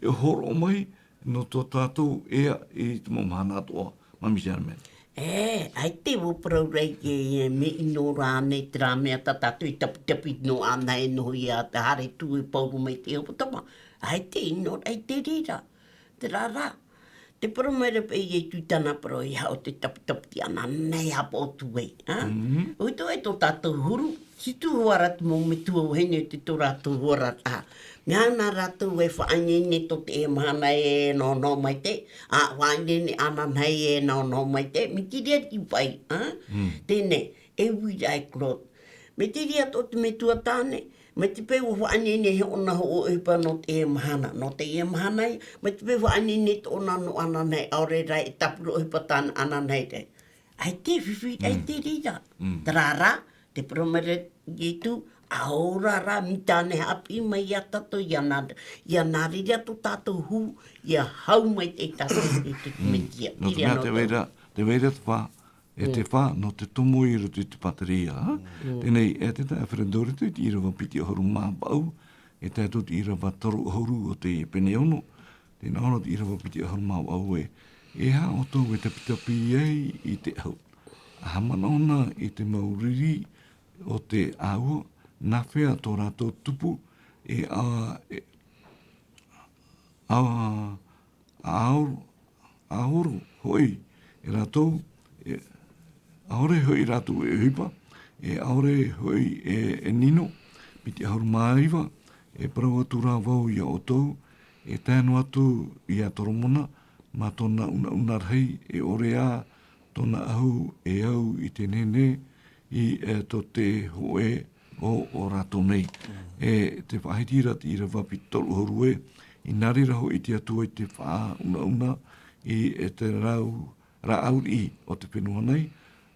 e hōroʻa mai, nō tō tātou ea i te mau mahana atoʻa, Māmī Shannon. E, ʻaita vau parau ra i te, e, mea ʻino rānei, terā mea tā tātou i tapitapi noa ana e noho ia, te haere tū e pauru mai te hepetoma. ʻAita ʻino ra i te reira. Terā rā, te parau mai ra paʻi e Ietu i tāna parau, e aha ʻo te tapitapi ananahi e haʻapaʻo atu ai, ā? Mhm. ʻOia atoʻa e tō tātou huru, tiʻa atu hoʻi ra te mau metua vahine i te tō rātou oraraʻa. Mea ana rātou e faʻaineine tō teie mahana e nahonaho maitaʻi, ā, faʻaineine ananahi e nahonaho maitaʻi, mai te reira paʻi, ā? Mm. Teie nei, e uiraʻa e Claude. Mai te reira atoʻa te metua tāne, mai te peu ʻua faʻaineine hōʻona hōʻē ʻohipa nō teie mahana, nō teie mahana ia, mai te peu ʻua faʻaineine tōna noa ananahi, ʻaore rā e tāpura ʻohipa tāna ananahi ra. ʻAita e fifi, Mm. ʻaita e reira. Mm. Terā rā, te parau mai ra Ietu, ʻaore rā, mai tāna e haʻapiʻi mai ia tātou, ʻia nā, ʻia nā reira tō tātou huru, ʻia hau maitaʻi tātou i te Mm. Mesia. Nō te Ira mea nō te te vai ra, te vai ra te fā, e te Mm. fā, nō te tomo i roto i te pāteria, ā? Mm. Teie nei, e te taeaʻe Alfredo i te ʻīrava piti ʻahuru mā vaʻu, e tae atu i te ʻīrava toru ʻahuru o te pene ono, tē nā ʻō ra te ʻīrava piti ʻahuru mā vaʻu ē, e aha ʻoutou e tapitapi ai i te ahu? ʻA haʻamanaʻo na i te mau riri o te ʻāua, nā hea tō rātou tupu, e ʻa, e, ʻa, ʻa ʻaore, ʻaore hoʻi e rātou, e, ʻaore hoʻi rātou e ʻohipa, e ʻaore hoʻi e, e nino, piti ʻahuru mā iva, e parau atu ra vau ia ʻoutou, e tae noa atu ia Toromona, mā tōna unauna rahi, e ʻore ā tōna ahu e au i te nehenehe, i, e, tō te hōʻē o, o rātou nei. Mm. E te faʻahiti ra te ʻīrava piti toru ʻahuru ē, i nā reira hoʻi te Atua i te faʻaunauna i, e te rau, rāʻau riʻi o te fenua nei,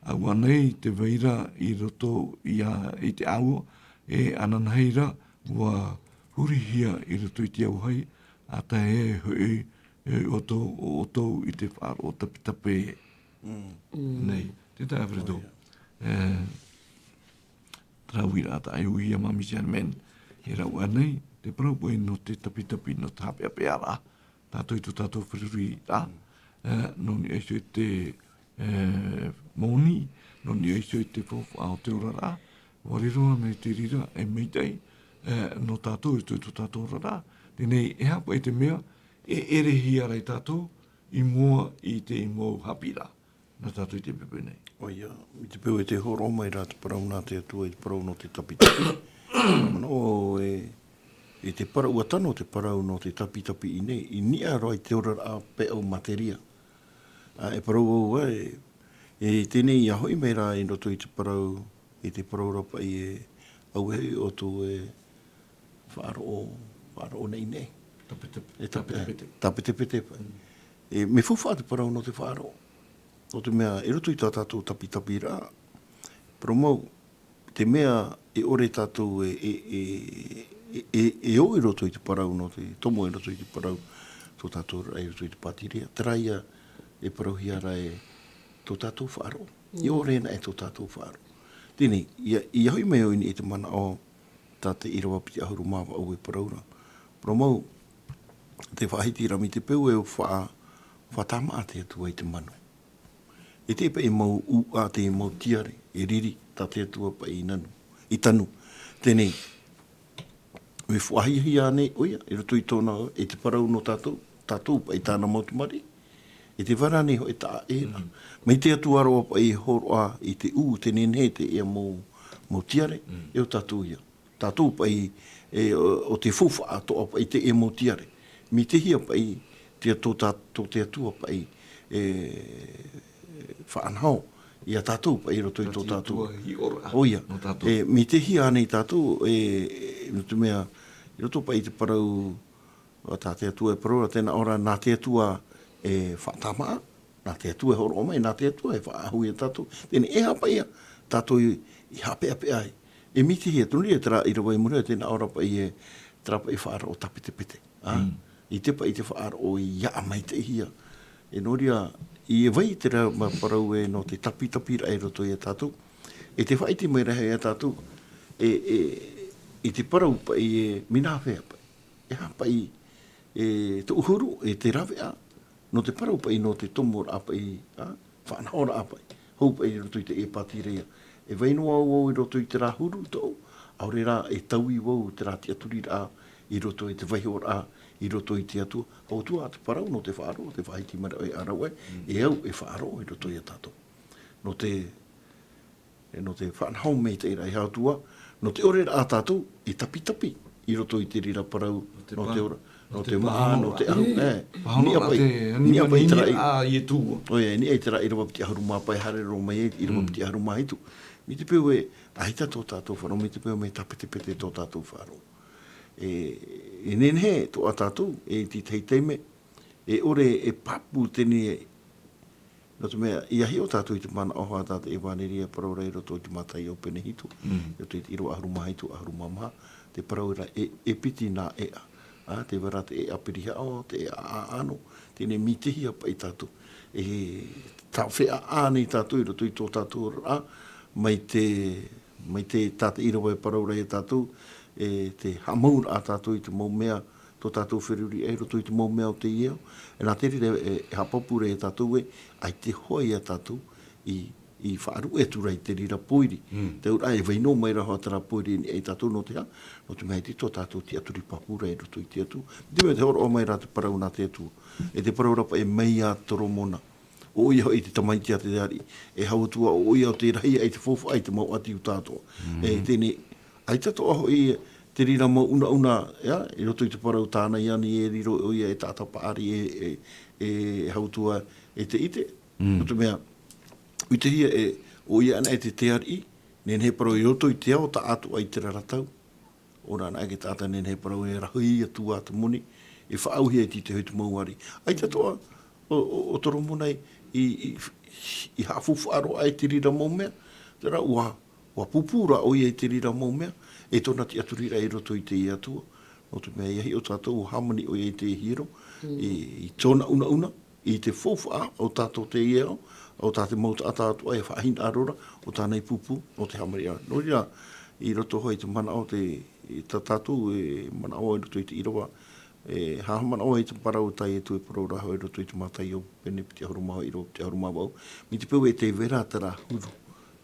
ʻaua nei te vai ra i roto ia i te ʻāua, e ananahi ra, ʻua hurihia i roto i te auahi, ʻa tae hoʻi, e ʻoutou, ʻo ʻoutou i te faʻaroʻo tapitapi Mm. nei. Te taeaʻe Alfredo. ʻOia. E, terā uiraʻa tā ʻoe e ui ia Māmī Shannon, e rave nei, te parau paʻi nō te tapitapi, nō te haʻapeʻapeʻa ra, tātou i tō tātou feruri ra, Mm. e, nō niʻa iho i te, e, moni, nō niʻa iho i te faufaʻa o te oraraʻa, ʻua riro anaʻe te reira, e maitaʻi, e, nō tātou, i tō, i tō tātou oraraʻa, teie nei, e aha paʻi te mea, e ʻerehia ra ia tātou, i mua i te mau haʻapiʻiraʻa, nā tātou i te peu nei. ʻOia, i te peu e tē hōroʻa mai ra te parau nā te Atua i te parau nō te tapitapi. Manaʻo e, i te parau, ʻua tano te parau nō te tapitapi i ʻō nei, i niʻa roa i te oraraʻa peʻau materia. ʻA, e parau vau ē, e teie nei ʻia hoʻi mai ra i roto i te parau, i te parau ra paʻi e, ʻaita hoʻi ʻoutou e faʻaroʻo, faʻaroʻo nei nei. Tapetape. E tape-, tapetapete. Tapetapete paʻi. Mm. E, mea faufaʻa te parau nō te faʻaroʻo. Nō te mea, i roto i tā tātou tapitapiraʻa, parau mau, te mea e ʻore tātou e, e, e, e, e, e ō i roto i te parau nō te, tomo i roto i te parau, tō tātou ra i roto i te pātireia, terā ia e parauhia ra e tō tātou faʻaroʻo. E Mm. ʻore anaʻe tō tātou faʻaroʻo. Teie nei, ʻia, ʻia hoʻi mai ʻoe i niʻa i te manaʻo tā te ʻīrava piti ʻahuru mā vaʻu e parau ra. Parau mau, te faʻahiti ra mai te peu e faʻa-, faʻatāmaʻa te Atua i te manu. E te paʻi mau ʻūʻā, te mau tiare, e riri, tā te Atua paʻi i nanu, i tanu. Teie nei, e faʻahiahia nei ʻoia, i roto i tōna, e te parau nō tātou, tātou paʻi tāna mau tamariʻi, e te vai ra nei hoʻi taʻa ʻē ra. Mm. Mai te Atua roa paʻi e hōroʻa i te ʻū, te nehenehe, te ea mau, mau tiare, Mm. e ʻo tātou ia. Tātou paʻi, e, ʻo, ʻo te faufaʻa atoʻa paʻi te ea mau tiare. Mai te hea paʻi, te Atua, tō te Atua paʻi, e, faʻanaho, ia tātou paʻi i roto i tō tātou. Hiʻoraʻa ʻOia. Nō tātou. E, mai te hea ānei tātou, e, e, nō te mea, i roto paʻi i te parau, ʻo tā te Atua e parau ra, tē nā ʻō ra, nā te Atua e faʻatāmaʻa, nā te Atua e hōroʻa mai, nā te Atua e faʻaʻahu ia tātou. Teie nei, e aha paʻi ia tātou i, i haʻapeʻapeʻa ai. E mai te hea, tonu ia terā ʻīrava i muri, tē nā ʻō ra paʻi e, terā paʻi faʻaroʻo tapetapete. Ā? Mm. I te paʻi te faʻaroʻo i aʻa maitaʻihia. E nō reira, i vai terā mau parau ē nō te tapitapiraʻa i roto ia tātou. E te faʻaʻite mai ra ia tātou, e, e, i te parau paʻi e mea hea paʻi. E aha paʻi, e tōʻu huru, e te raveʻa, nō te parau paʻi, nō te tomoraʻa paʻi, ā, faʻanahoraʻa paʻi. Hou paʻi i roto i te ʻēpātira ia. E vai noa au i roto i terā huru tōʻu, ʻaore rā e taui vau terā tiʻaturiraʻa i roto i te vaihoraʻa, i roto i te Atua. Hou atu ā te parau nō te faʻaroʻo, te faʻaʻite mai ra ʻoe ā rāua, e au e faʻaroʻo i roto ia tātou. Nō te e, nō te faʻanaho maitaʻi ra e Atua, nō te ʻore ra ā tātou, e tapitapi, i roto i te reira parau, nō te ora, nō te maʻa, nō te ʻahu, e, niʻa paʻi, niʻa paʻi terā i, ʻoia, niʻa i terā ʻīrava piti ʻahuru mā pae haere roa mai ai, ʻīrava piti ʻahuru mā hitu. Mai te peu e, ʻaita tō tātou faʻaroʻo, mai te peu mea tāpetepete tō tātou faʻaroʻo. E, e nehenehe atoʻa tātou, e, i te tahi taime, e ʻore e pāpū teie, nō te mea, ʻia hiʻo tātou i te manaʻo tā te ʻevaneria e parau ra i roto i te Mataio pene hitu, i roto i te ʻīrava ʻahuru mā hitu, ʻahuru mā maha, te parau ra e, e piti nā ʻēʻa. Ā, tē vai ra te ʻēʻa pirihaʻo, te ʻēʻa ʻāʻano, teie mitehia paʻi tātou. E tāfeʻaʻa nei tātou i roto i tō tātou oraraʻa, mai te, mai te, tā te ʻīrava e parau ra ia tātou, e te haʻamauraʻa tātou i te mau mea, tō tātou feruri ai i roto i te mau mea o teie ao. E nā te reira e, e haʻapāpū ra ia tātou ē, ʻaita e hoa ia tātou i, i faʻaruʻe atu ra i te reira pōiri. Te auraʻa e vai noa mai ra hoʻi terā pōiri i niʻa ia tātou nō te aha, nō te mea ʻaita tō tātou tiʻaturi pāpū ra i roto i te Atua. Te mea te hōroʻa mai ra te parau nā te Atua. E te parau ra paʻi e mai iā Toromona. ʻO ʻoia hoʻi te tamaiti a te ariʻi. E hau atu ā, ʻo ʻoia ʻo te rahi ai te faufaʻa i te mau ʻati Iuta atoʻa. E teie, ʻaita atoʻa hoʻi te reira mau unauna, ʻia, i roto i te parau tāna i ani e riro ʻoia e taʻata paʻari e, e, e, e hau atu ā e te ʻite. Nō te mea, ʻitehia e, ʻo ʻoia anaʻe te, te ariʻi, nehenehe parau i roto i te ao taʻatoʻa i te reira tau. ʻOia anaʻe te taʻata nehenehe parau e rahi atu ā te moni, e faʻaauhia i te, te hoʻi te mau ariʻi. ʻAita atoʻa, ʻo, ʻo, ʻo Toromona i, i, i haʻafaufaʻa roa ai te reira mau mea, terā ʻua, ʻua pūpū ra ʻoia i te reira mau mea, e tōna tiʻaturiraʻa i roto i te Atua. Nō te mea, ʻia hiʻo tātou ʻua hāmani ʻoia i te hiero, i, i tōna unauna, i te faufaʻa o tātou teie ao, ʻo tā te mau taʻata atoʻa e faʻahinaʻaro ra, ʻo tāna i pūpū, ʻo te hāmani ra. Nō reira, i roto hoʻi i te manaʻo te, i tā tātou e manaʻo i roto i te ʻīrava, e haʻamanaʻo i te parau tā Ietu e parau ra hoʻi i roto i te Mataio pene piti ʻahuru mā vaʻu, ʻīrava piti ʻahuru mā vaʻu, mai te peu e tē vai ra terā huru,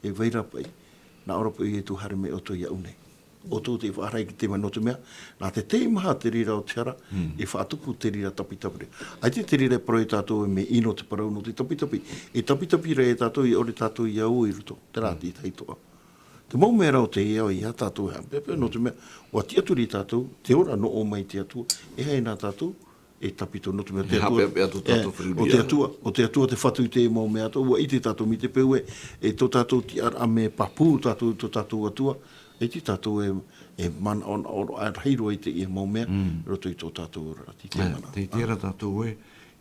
e vai ra paʻi, nā ʻō ra paʻi ʻo Ietu haere mai ʻoutou iāʻu nei. ʻOutou tei faʻaara i te taime nō te mea, nā te teimaha te reira o te hara, e faʻatupu te reira tapitapi ra. ʻAita te reira e parau ia tātou e mea ʻino te parau nō te tapitapi. E tapitapi ra ia tātou, e ʻore tātou ʻia ō i roto, terā te tahi toʻa. Te mau mea rā o teie ao ia tātou e haʻapeʻapeʻa, nō te mea, ʻua tiʻaturi tātou, te ora nō ʻō mai te Atua, e haere nā tātou, e tāpito, nō te mea, te Atua, haʻapeʻapeʻa tō tātou e, feruri ʻo te Atua, ʻo te Atua te Fatu i te mau mea atoʻa, ʻua ʻite tātou mai te peu ē, e tō tātou tiʻaraʻa mea pāpū tātou, tō tātou Atua, e ʻite tātou e, e manaʻonaʻo roa, e rahi roa i teie mau mea, i roto i tō tātou oraraʻa, te, te mana. Tei, tei terā tātou ē,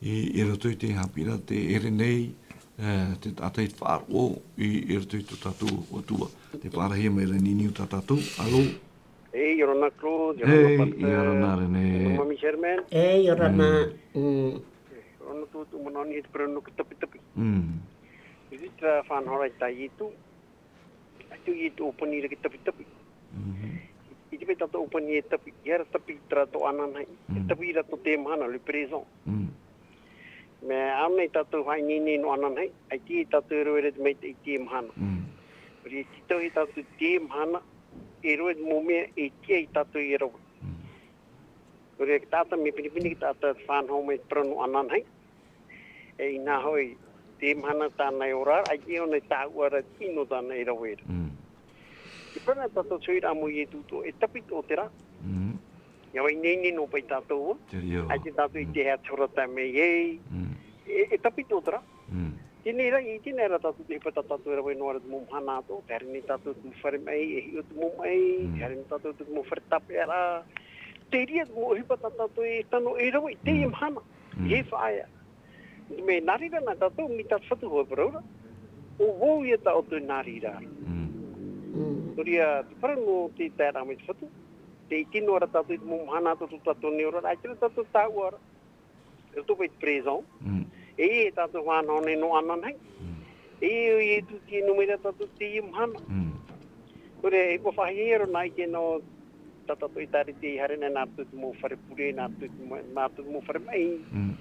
i, i roto i te haʻapiʻiraʻa, tē ʻere nei, e, te taʻata i faʻaroʻo, i, i roto i tō tātou Atua. Tē faʻarahia mai ra i niʻa i tā tātou, alo? E, ʻia ora na Claude, ʻia ora na Pastor, ʻia ora na René. ʻIa ora na Mami Sherman. E, ʻia ora na. ʻIa ora na tō, tō manaʻo nei, te parau nō te tapitapi. ʻIa ʻite ra faʻanahoraʻa tā Ietu. ʻAita ʻo Ietu e ʻōpani ra te tapitapi. ʻIte paʻi tātou ʻōpani e tapi, ʻia ora tapi terā tō ananahi. E tapi ra tō teie mahana, le présent. Mea ʻānei tātou faʻaineine nō ananahi, ʻaita e tātou e rave ra te maitaʻi i teie mahana. ʻOia e tītauhia tātou i teie mahana, e rave te mau mea e tiʻa ia tātou e rave. ʻOia te taʻata, mea pinepine te taʻata e faʻanaho mai te parau nō ananahi. E inaha hoʻi, teie mahana tāna e ora ra, ʻaita ʻōna e tāuʻa ra, ʻino tāna e rave ra. Te parau nā tātou te hoʻiraʻa mau Ietu atoʻa, e tapitapi terā. ʻIa faʻaineine noa paʻi tātou, ʻaita tātou i ʻite hea te hora tā mai ai. E, e tapitapi terā. Teie rā, i teie rā tātou te ʻohipa tā tātou e rave noa ra te mau mahana atoʻa, tē haere nei tātou te mau fare maʻi, e hiʻo te mau maʻi, tē haere nei tātou te mau fare tāpeʻaraʻa. Terā te mau ʻohipa tā tātou e tano e rave i teie mahana, e faʻaea. Mea nā reira nā tātou, mai tā te Fatu hoʻi e parau ra. ʻO vau ïa tā ʻoutou e nā reira. Nō reira, te parau nō te taeraʻa mai te Fatu, tē ʻite noa ra tātou i te mau mahana atoʻa tō tātou nei oraraʻa, ʻaita rā tātou tāuʻa ra. E roto paʻi i te présent. E, e tātou faʻanaho nei nō ananahi. E, e tū tino mai rā tātou te ia mahana. Mm. Kore, e kua faʻahiahia roa nā ʻite nō tā tātou e tārete i haere nei nā roto i te mau fare pure, nā roto i te mau, nā roto i te mau fare maʻi. Mm.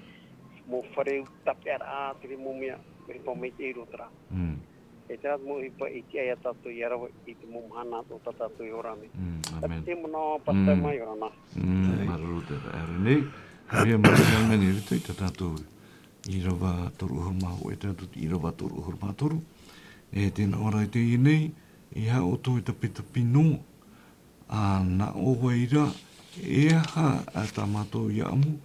Mau fare ʻū tapeʻaraʻa, te mau mea, ʻohipa maitaʻi roa terā. Mm. E terā te mau ʻohipa e tiʻa ia tātou ia rave i te mau mahana o tā tātou e ora nei. Mm, āmene. Te manaʻo, Pastor, mm, mai, ora na. Mm, māuruuru te taeaʻe nei. Ia, māuruuru āmene i roto i tā tātou ʻīrava toru ʻahuru mā hōʻē, e tae atu i te ʻīrava toru ʻahuru mā toru. E tē nā ʻō ra i teie nei, e aha ʻoutou e tapitapi noa, ā, nā ʻō vai ra, e aha tā mātou ia ʻamu,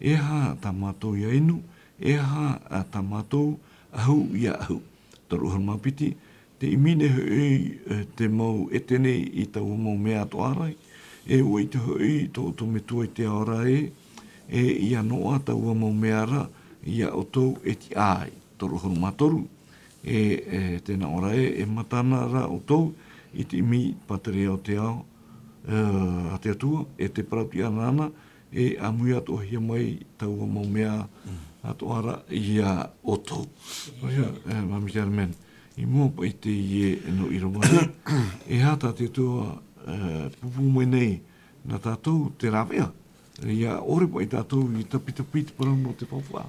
e aha tā mātou ia inu, e aha tā mātou ʻahu ia ʻahu. Toru ʻahuru mā piti, tē ʻimi nei hoʻi, e, te mau ʻete nei i taua mau mea atoʻa ra, e ʻua ʻite hoʻi tō ʻoutou Metua i te ao ra ē, e ʻia noaʻa taua mau mea ra ia ʻoutou e tiʻa ai. Toru ʻahuru mā toru, e, e, tē nā ʻō ra ē, e matana ra ʻoutou i te ʻimi pātireia o te ao, e, a te Atua, e te parau tiʻa nāna, e ʻāmui atoʻahia mai taua mau mea, mm, atoʻa ra ia ʻoutou. ʻOia, e, Māmī Sherman, i mua paʻi i teie nō ʻīrava nei, e aha tā te Atua, e, pūpū mai nei nā tātou te rāveʻa, ia ʻore paʻi tātou i tapitapi i te parau nō te faufaʻa.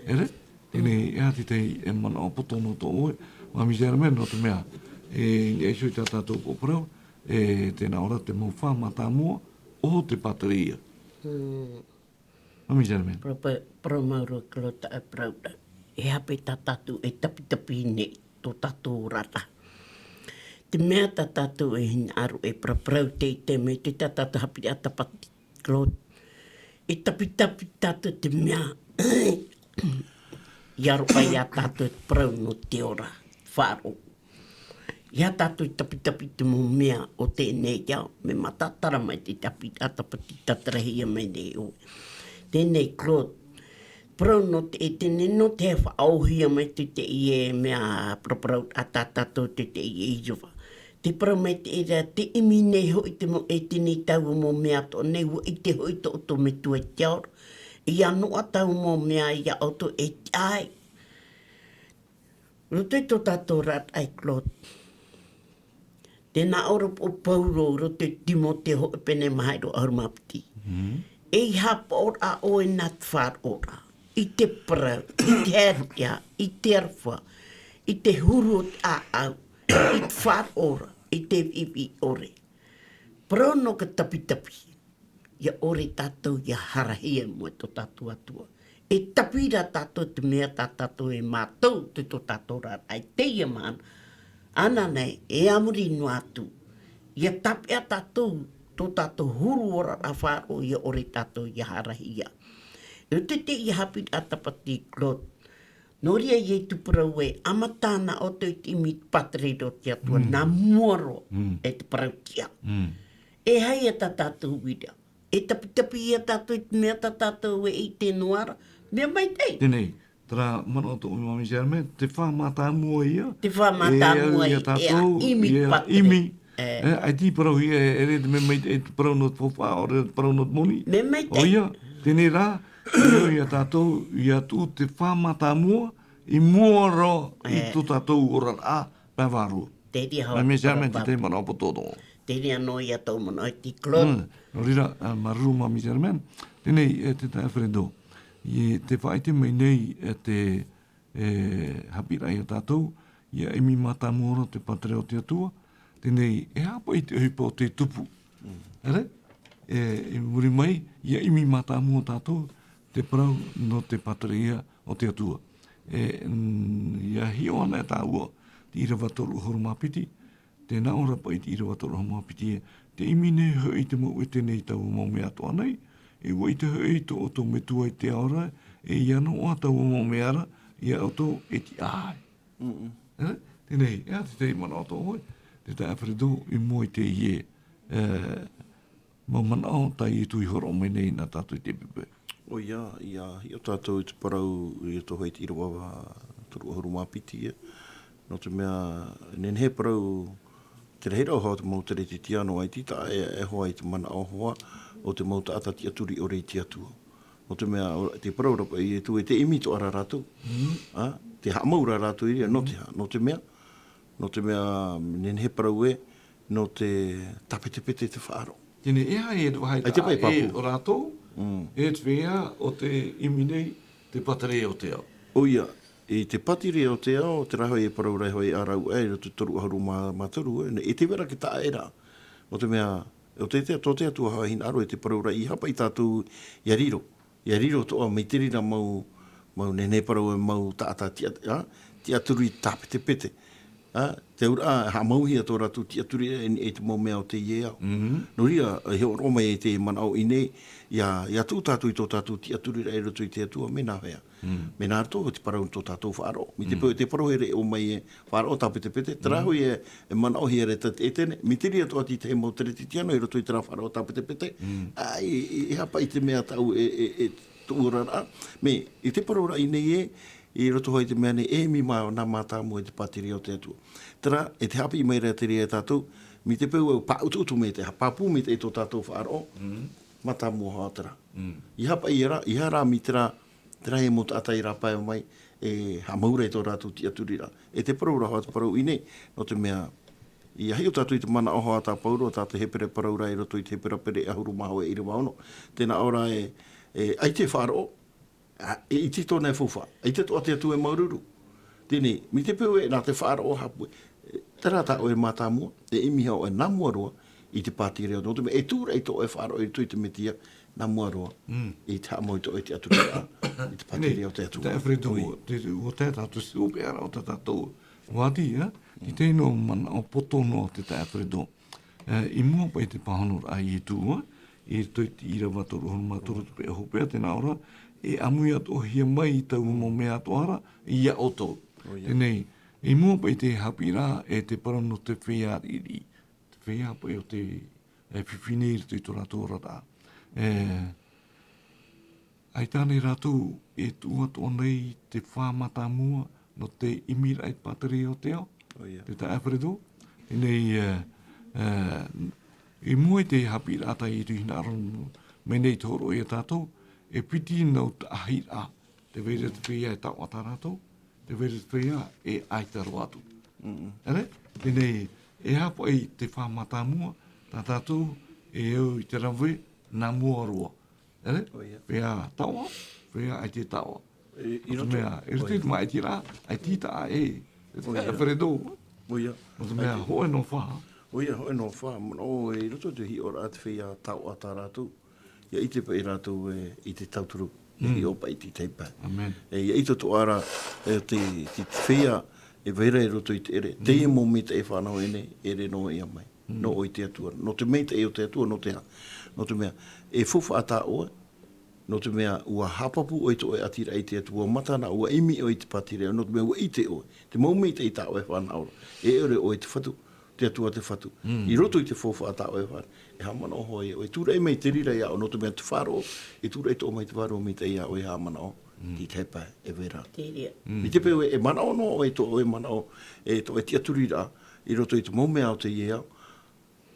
ʻEre? Teie nei, e aha te tahi, e, manaʻo poto nō tō ʻoe, Māmī Sherman, nō te mea, e, e iho i tā tātou parau, e, tē nā ʻō ra te mau fā mātāmua o te pātireia. Mm. Māmī Sherman. Parau, parau, parau maoro Claude, e parau ra. E aha paʻi tā tātou e tapitapi nei, tō tātou oraraʻa. Te mea tā tātou e hinaʻaro e paraparau te, te mea te tā tātou haʻapiʻiraʻa tāpati Claude. E tapitapi tātou te mea, ia roaʻa ia tātou te parau nō te ora, faʻaroʻo. Ia tātou i tapitapi te mau mea o teie nei ao, mea mataʻu terā mai te haʻapiʻiraʻa tāpati tātarahia mai nei ʻoe. Teie nei Claude, parau nō te, teie nei nō te faʻaōhia mai te, teie mea paraparau a tā tātou te, teie ʻīrava. Te parau mai te ʻīrava, tē ʻimi nei hoʻi te mau ʻete nei taua mau mea atoʻa nei, ʻua ʻite hoʻi tō ʻoutou Metua i te ao ra. Ia noaʻa taua mau mea ia ʻoutou e tiʻa ai. Roto i tō tātou oraraʻa Claude. Tē nā ʻō ra ʻo Pauro, roto i Timoteo hōʻē pene maha ʻīrava ʻahuru mā piti. Mm. E ʻeiaha paʻoraʻa ʻoe nā te faʻaroʻo ra. I te parau, i te haʻapiʻiraʻa, i te aroha, i te huru o te ʻāʻau, i te faʻaroʻo ra, i te viʻiviʻi ʻore. Parau nō te tapitapi. Ia ʻore tātou ia harahi i mua i tō tātou Atua. E tapiraʻa tātou te mea tā tātou e mātau te tō tātou oraraʻa i teie mahana. Ananahi, e a muri noa atu. Ia tāpeʻa tātou, tō tātou huru oraraʻa faʻaroʻo ia ʻore tātou ia harahi ia. E te te ia haʻapiʻiraʻa tāpati Claude. Nō reira ʻia ʻite parau ē, ʻa matana ʻoutou i te ʻimi pātireia o te Atua, mm, nā mua roa, mm, e te parau tiʻa. Mm. E aha ia tā tātou uiraʻa. E tapitapi ia tātou i te mea tā tātou e ʻite noa ra. Mea maitaʻi. Teie nei, terā manaʻo tō ʻoe Māmī Sherman, te fā mātāmua ia. Te fā mātāmua e au ia, ia tātou, ʻimi ia pātireia. ʻImi. E. E, ʻaita i parauhia, e, ʻere te mea maitaʻi te parau nō te faufaʻa, ʻaore te parau nō te moni. Mea maitaʻi. ʻOia, teie nei rā, e au ia tātou, ia tuʻu te fā mātāmua, i mua roa i, e, tō tātou oraraʻa, pae vārua. Te reira hoʻi. Māmī Sherman, te, te manaʻo poto. Te reira noa ia tō manaʻo i te Claude. Mm. Nō reira, e, māuruuru Māmī Sherman. Teie nei, e, te taeaʻe Alfredo. I te faʻaʻite mai nei, e, te, e, haʻapiʻiraʻa ia tātou, ia ʻimi mātāmua roa te pātireia o te Atua. Teie nei, e aha paʻi te ʻohipa o te tupu. Mm. ʻEre? E, i muri mai, ia ʻimi mātāmua tātou, te parau nō te pātireia o te Atua. E, mm, ia hiʻo ana e tāua, te ʻīrava toru ʻahuru mā piti, tē nā ʻō ra paʻi te ʻīrava toru ʻahuru mā piti ē, tē ʻimi nei hoʻi te mau ʻete nei taua mau mea atoʻa nei, e ʻua ʻite hoʻi tō ʻoutou Metua i te ao ra, e ia noaʻa taua mau mea ra, ia ʻoutou e tiʻa ai. Mm-mm. E, teie nei, e aha te tahi manaʻo tō ʻoe, te taeaʻe Alfredo, i mua i teie, e, mau manaʻo tā Ietu i hōroʻa mai nei nā tātou i te Pīpīria. ʻOia, ʻia hiʻo tātou i te parau i roto hoʻi i te ʻīrava toru ʻahuru mā piti, e. Nō te mea, nehenehe e parau, te rahiraʻa o te mau teretetiano ʻaita i taʻa e, e hoa i te manaʻo hoa o te mau taʻata tiʻaturi ʻore i te Atua. Nō te mea, o, te parau ra paʻi Ietu e tē ʻimi atoʻa ra rātou. Mm. A, te haʻamau ra rātou i reira, nō te aha, nō te mea, nō te mea, nehenehe parau ē, nō te tāpetepete te faʻaroʻo. Teie, e aha e vaha ai te pae e pāpū. O rātou, e te feiā, o te ʻimi nei, te pātireia o te ao. ʻOia, i te pātireia o te ao, terā hoʻi e parau ra hoʻi ā rāua, e roto toru ʻahuru mā, mā toru, e, e te vera ke taʻa era. Nō te mea, o te, te, tō te Atua hoʻi hinaʻaro, e te parau ra, ʻeiaha paʻi tātou, ʻia riro. ʻIa riro atoʻa mai te reira mau, mau nehenehe parau e mau taʻata tiʻa-, ā, tiʻaturi tāpetepete. Ā, te auraʻa, haʻamauhia tō rātou tiʻaturi i, i te mau mea o teie ao. Nō reira, e hōroʻa mai e te manaʻo i ʻō nei, ʻia, ʻia tuʻu tātou i tō tātou tiʻaturiraʻa i roto i te Atua, mea nāhea. Mea nā roto, te parau tō tātou faʻaroʻo. Mai te peu, te parau e reʻo mai e, faʻaroʻo tāpetepete, terā hoʻi e, e manaʻohia ra e Tataʻi Etene, mai te reira atoʻa te tahi mau Kerisetiano i roto i terā faʻaroʻo tāpetepete, ā, e, e, e aha paʻi te mea tāʻu e, e, e tuʻu ra ra, mea, i te parau ra i ʻō nei ē, i roto hoʻi te mea nei, e ʻimi mā, nā mātāmua i te pātireia o te Atua. Terā, e te haʻapiʻi mai ra te reira e tātou, mai te peu e pāʻutuʻutu mai te, pāpū mai te, i tō tātou faʻaroʻo, mātāmua hoʻi terā. ʻEiaha paʻi ra, ʻeiaha rā mai terā, terā e mau taʻata i rāpae mai, e haʻamau ra i tō rātou tiʻaturiraʻa. E te parau ra hoʻi te parau i ʻō nei, nō te mea, ʻia hiʻo tātou i te manaʻo hoʻi tā Pauro, tā te Hepera parau ra i roto i te Hepera pene ʻahuru mā vaʻu e ʻīrava ono. Tē nā ʻō ra ē, e, ʻaita e faʻaroʻo, ā, e ʻite tōna e faufaʻa, ʻaita atoʻa te Atua e māuruuru. Teie, mai te peu ē, nā te faʻaroʻo haʻapū, e, terā tā ʻoe mātāmua, e ʻimi hoʻi ʻoe nā mua roa, i te pātireia, nō te mea, e tūraʻi tō ʻoe faʻaroʻo i roto i te Mesia, nā mua roa, i te haʻamau i tō ʻoe tiʻaturiraʻa, i te pātireia o te Atua. Tē Alfredo, ʻua tae tātou i te hopeʻa ra o tā tātou vāhi, ā? Te tahi noa manaʻo poto noa te Tē Alfredo. E, i mua paʻi te pāhonoraʻa a Ietu, ā? I roto i te ʻīrava toru ʻahuru mā toru te pae hopeʻa, tē nā ʻō ra, e ʻāmui atoʻahia mai i taua mau mea atoʻa ra, iā ʻoutou. Teie, i mua paʻi te haʻapiʻiraʻa e te parau nō te feiā riʻiriʻi. Te feiā paʻi o te, e, fifi nei i roto i tō rātou oraraʻa. E, ʻaita ānei rātou e tuʻu atoʻa nei te fā mātāmua nō te ʻimiraʻa i te pātireia o te ao? Te Tē Alfredo? Teie, e, e, i mua i te haʻapiʻiraʻa tā Ietu i hinaʻaro mai nei i te hōroʻa iā tātou, e piti nau taʻahiraʻa. Tē vai ra te feiā e taoʻa tā rātou, tē vai ra te feiā e ʻaita roa atu. ʻEre? Teie, e aha paʻi te fā mātāmua, tā tātou e au i te rave nā mua roa. ʻEre? Feiā taoʻa, feiā ʻaita e taoʻa. I roto i te mea, i roto i te māʻitiraʻa, ʻaita i taʻa ē. ʻOia. Alfredo. ʻOia. Nō te mea, hōʻē noa fā. ʻOia, hōʻē noa fā. Manaʻo, i roto i te hiʻoraʻa te feiā taoʻa tā rātou. ʻIa ʻite paʻi rātou e, i te tauturu, e hiʻo paʻi i te tahi pae. E, ʻia ʻite atoʻa ra, e, te, te, te feiā, e vai ra i roto i te ʻere. Teie mau maitaʻi e fānaʻo nei, ʻere noa ia mai. Nō ʻoe te Atua. Nō te maitaʻi o te Atua, nō te aha. Nō te mea, e faufaʻa tā ʻoe, nō te mea, ʻua haʻapāpū ʻoe i tō ʻoe ʻatiraʻa i te Atua, ʻua mata na, ʻua ʻimi ʻoe i te pātireia, nō te mea, ʻua ʻite ʻoe. Te mau maitaʻi tā ʻoe e fānaʻo ra. E ʻore ʻoe te Fatu, te Atua te Fatu. I roto i te faufaʻa tā ʻoe e fānaʻo, e haʻamanaʻo hoʻi ʻoe. E tūraʻi mai te reira iā ʻoe, nō te mea te faʻaroʻo, e tūraʻi atoʻa mai te Faʻaroʻo maitaʻi iā ʻoe e haʻamanaʻo. I te tahi pae, e vai ra. Mai te peu e, e manaʻo noa ʻoe i tō ʻoe manaʻo, e tō ʻoe tiʻaturiraʻa, i roto i te mau mea o teie ao,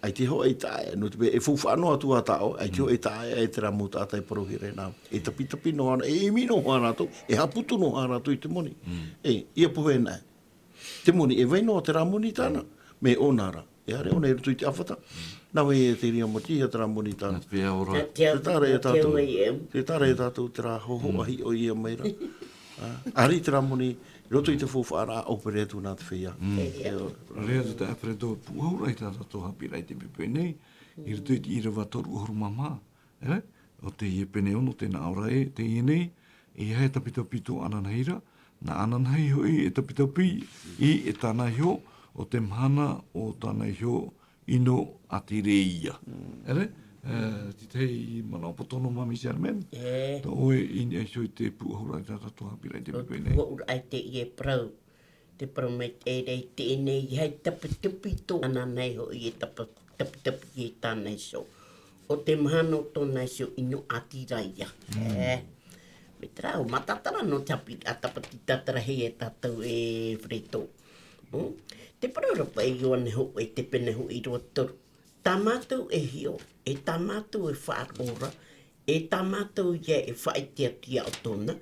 ʻaita hoʻi e taʻa, nō te mea, e faufaʻa noa atu ā tā ʻoe, ʻaita hoʻi e taʻa, e terā mau taʻata e parauhia ra nā, e tapitapi noa, e ʻimi noa rātou, e haʻaputu noa rātou i te moni. E, ʻia pohe ana. Te moni, e vai noa terā moni tāna, mea ʻōna ra. E haere ʻōna i roto i te ʻāfata. Nā vai e te reira moni, ʻeiaha terā moni tāna. Te taʻa ra iā tātou. Te taʻa ra iā tātou terā hōhoʻa hiʻo ia mai ra. Ā, ʻaita terā moni, i roto i te faufaʻa ra, ʻōpere atu nā te feiā. Terā atu tā Alfredo, pūʻohu ra i tā tātou haʻapiʻiraʻa i te poipoi nei, i roto i te ʻīrava toru ʻahuru mā maha. E, o teie pene ono tē nā ʻō ra ē, teie nei, ʻeiaha e tapitapi tō Ananahira, nā Ananahi hoʻi e tapitapi i e tāna iho, o te mahana o tāna iho ʻino ʻātīrā ia. ʻEre, e, te tahi manaʻo poto noa māmī Sherman, tō ʻoe i niʻa iho i te pūʻohu ra i tā tātou haʻapiʻiraʻa i te poipoi nei. Pūʻohu ra i teie parau. Te parau mai te reira i teie nei, ʻeiaha e tapitapi tō Ananahi hoʻi e tapa-, tapitapi i tāna iho. O te mahana o tōna iho ʻino ʻātīrā ia. E, mai terā, ʻua mataʻatara noa te haʻapiʻiraʻa tāpati tātarahia e tātou e Alfredo. Te parau ra paʻi i Ioane hōʻē, te pene hōʻē ʻīrava toru. Tā mātou e hiʻo, e tā mātou e faʻaroʻo ra, e tā mātou ia e faʻaʻite atu iā ʻoutou na,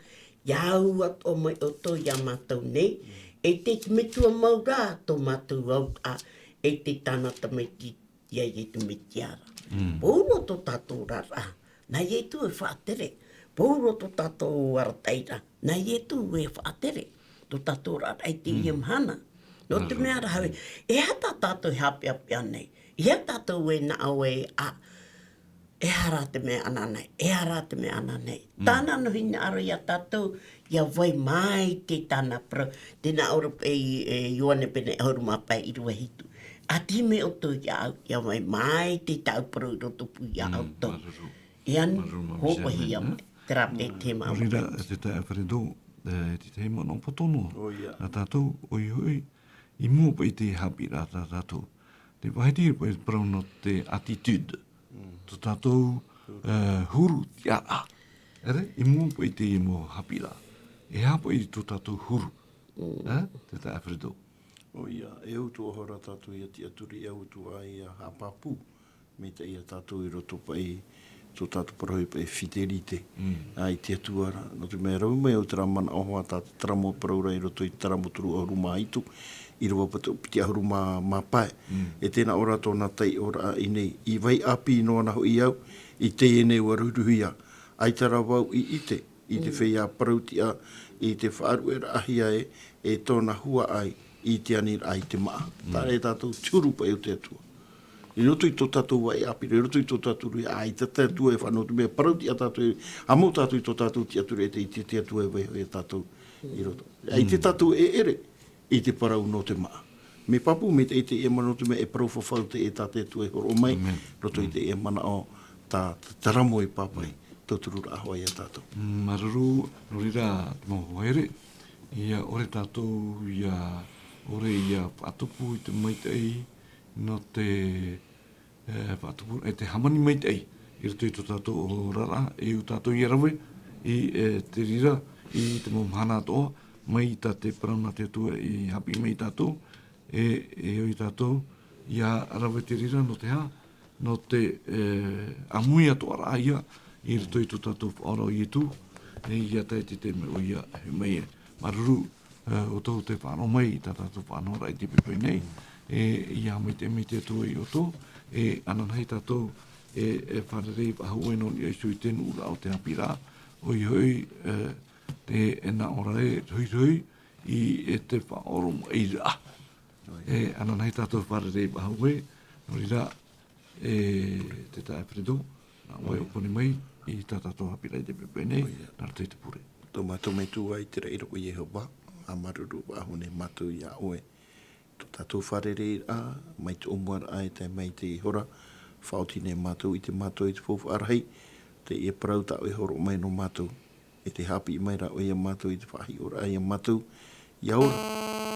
ʻia au atoʻa mai ʻoutou iā mātou nei, e te, te metua mau rā tō mātou auraʻa, e te tāna tamaiti, iā Iesu Mesia ra. Pauroa tō tātou oraraʻa, nā Iesu e faʻatere. Pauroa tō tātou arataʻiraʻa, nā Iesu e faʻatere. Tō tātou oraraʻa i teie mahana. Nō te mea rā hoʻi, e aha tā tātou e haʻapeʻapeʻa nei? E aha tātou e nā ʻoe ā, e aha rā te mea ananahi, e aha rā te mea ananahi. Tāna nō hinaʻaro iā tātou, ʻia vai mai te tāna parau, tē nā ʻō ra paʻi, e, Ioane pene ʻahuru mā pae ʻīrava hitu. ʻA tiʻi mai ʻoutou iā ʻu, ʻia vai mai te tāʻu parau i roto pū iā ʻoutou. E ani, hōpahia mai, terā paʻi te mau. Nō reira, te taeaʻe Alfredo, e, te tahi manaʻo poto noa. Nā tātou, ʻoia hoʻi, i mua paʻi te haʻapiʻiraʻa tā tātou. Te vāhi te parau nō te attitude. Tō tātou, e, huru tiʻaraʻa. ʻEre, i mua paʻi te mau haʻapiʻiraʻa. E aha paʻi tō tātou huru. E, te taeaʻe Alfredo. ʻOia, e au atu ra tātou ʻia tiʻaturi, e au atu ā ʻia haʻapāpū. Maitaʻi iā tātou i roto paʻi, tō tātou parau paʻi fidélité. Ā, i te Atua ra, nō te mea rave mai au terā manaʻo hoʻi tā te taramo parau ra i roto i te Taramo toru ʻahuru mā hitu, ʻīrava piti, piti ʻahuru mā, mā pae. E tē nā ʻō ra tōna taiʻoraʻa i ʻō nei, i vai ʻāpī noa na hoʻi au, i teie nei ʻua ruhiruhia, ʻaita rā vau i ʻite, i te feiā parau-tiʻa, i te faʻaruʻeraʻahia e, e tōna huaʻai, i te aniraʻa i te māʻa. Terā tātou te huru paʻi o te Atua. I roto i tō tātou vai ʻāpī ra, i roto i tō tātou ruhiruhi, ʻaita te Atua e faʻa-, nō te mea parau-tiʻa tātou, ʻa mau tātou i tō tātou tiʻaturi, e te, i te, te Atua e vaiiho iā tātou i roto. ʻAita tātou e ʻere, i te parau nō te māʻa. Mea pāpū, mea te, i teie manaʻo nō te mea e parau fafau te, e tā te Atua e hōroʻa mai, roto i teie manaʻo tā, tā te taramo e pāpaʻi, tautururaʻa hoʻi iā tātou. Māuruuru, nō reira, te mau hoa here, ʻia ʻore tātou, ʻia ʻore ʻia faʻatupu i te maitaʻi, nō te e, faʻatupu, e te hāmani maitaʻi, i roto i tō tātou oraraʻa, e au tātou ʻia rave, i, e, te reira, i te mau mahana atoʻa, mai tā te parau nā te Atua i haʻapiʻi mai iā tātou, e, e au iā tātou, ʻia rave te reira nō te aha, nō te, e, ʻāmui atoʻa ra ia, i roto i tō tātou Faʻaora ʻo Iesu, e, ʻia tae i te taime ʻoia e hoʻi mai ai. Māuruuru, e, ʻoutou te faʻaroʻo mai i tā tātou faʻanahoraʻa i teie poʻipoʻi nei, e, ʻia haʻamaitaʻi mai te Atua ia ʻoutou, e, ananahi tātou, e, e fārerei faʻahou nō niʻa iho i te nuʻuraʻa o te haʻapiʻiraʻa, ʻoia hoʻi, e, te, e nā ʻō ra e rohirohi i, e te faʻaoromaʻiraʻa. E, ananahi tātou fārerei faʻahou, nō reira, e, te taeaʻe Alfredo, nā ʻoe e ʻōpani mai i tā tātou haʻapiʻiraʻa i teie poʻipoʻi nei, nā roto i te pure. Tō mātou metua i te raʻi ra ʻo Iehova, ʻa māuruuru faʻahou nei mātou iā ʻoe. Tō tātou fārereiraʻa, mai te ʻōmuaraʻa e tae mai i teie hora, faʻaoti nei mātou i te mātou i te faufaʻa rahi, teie parau tā ʻoe e hōroʻa mai nō mātou. E tē haʻapiʻi mai ra ʻoe iā mātou i te faʻahiʻoraʻa iā mātou, ʻia ora,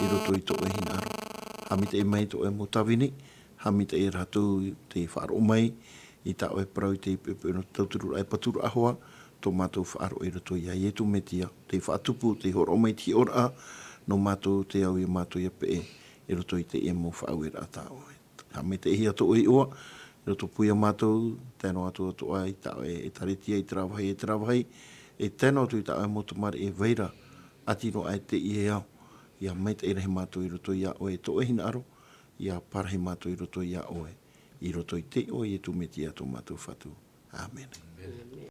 i roto i tō ʻoe hinaʻaro. Haʻamaitaʻi mai tō ʻoe mau tāvini, haʻamaitaʻi rātou tē faʻaroʻo mai, i tā ʻoe parau i teie poʻipoʻi nō te tautururaʻa e paturaʻa hoʻi, tō mātou faʻaroʻo i roto iā Iesu Mesia, tē faʻatupu, tē hōroʻa mai te hiʻoraʻa, nō mātou te au iā mātou ʻia peʻe, i roto i teie mau faʻaueraʻa tā ʻoe. Haʻamaitaʻihia tō ʻoe iʻoa, i roto pū iā mātou, tae noa atu atoʻa i tā ʻoe ʻētārētia i terā vāhi, i terā vāhi, e tae noa atu i tā ʻoe mau tamariʻi e vai ra, ʻati noa aʻe teie ao, ʻia maitaʻi rahi mātou i roto iā ʻoe, tō ʻoe hinaʻaro, ʻia parahi mātou i roto iā ʻoe, i roto i te iʻoa o Iesu Mesia tō mātou Fatu. ʻĀmene.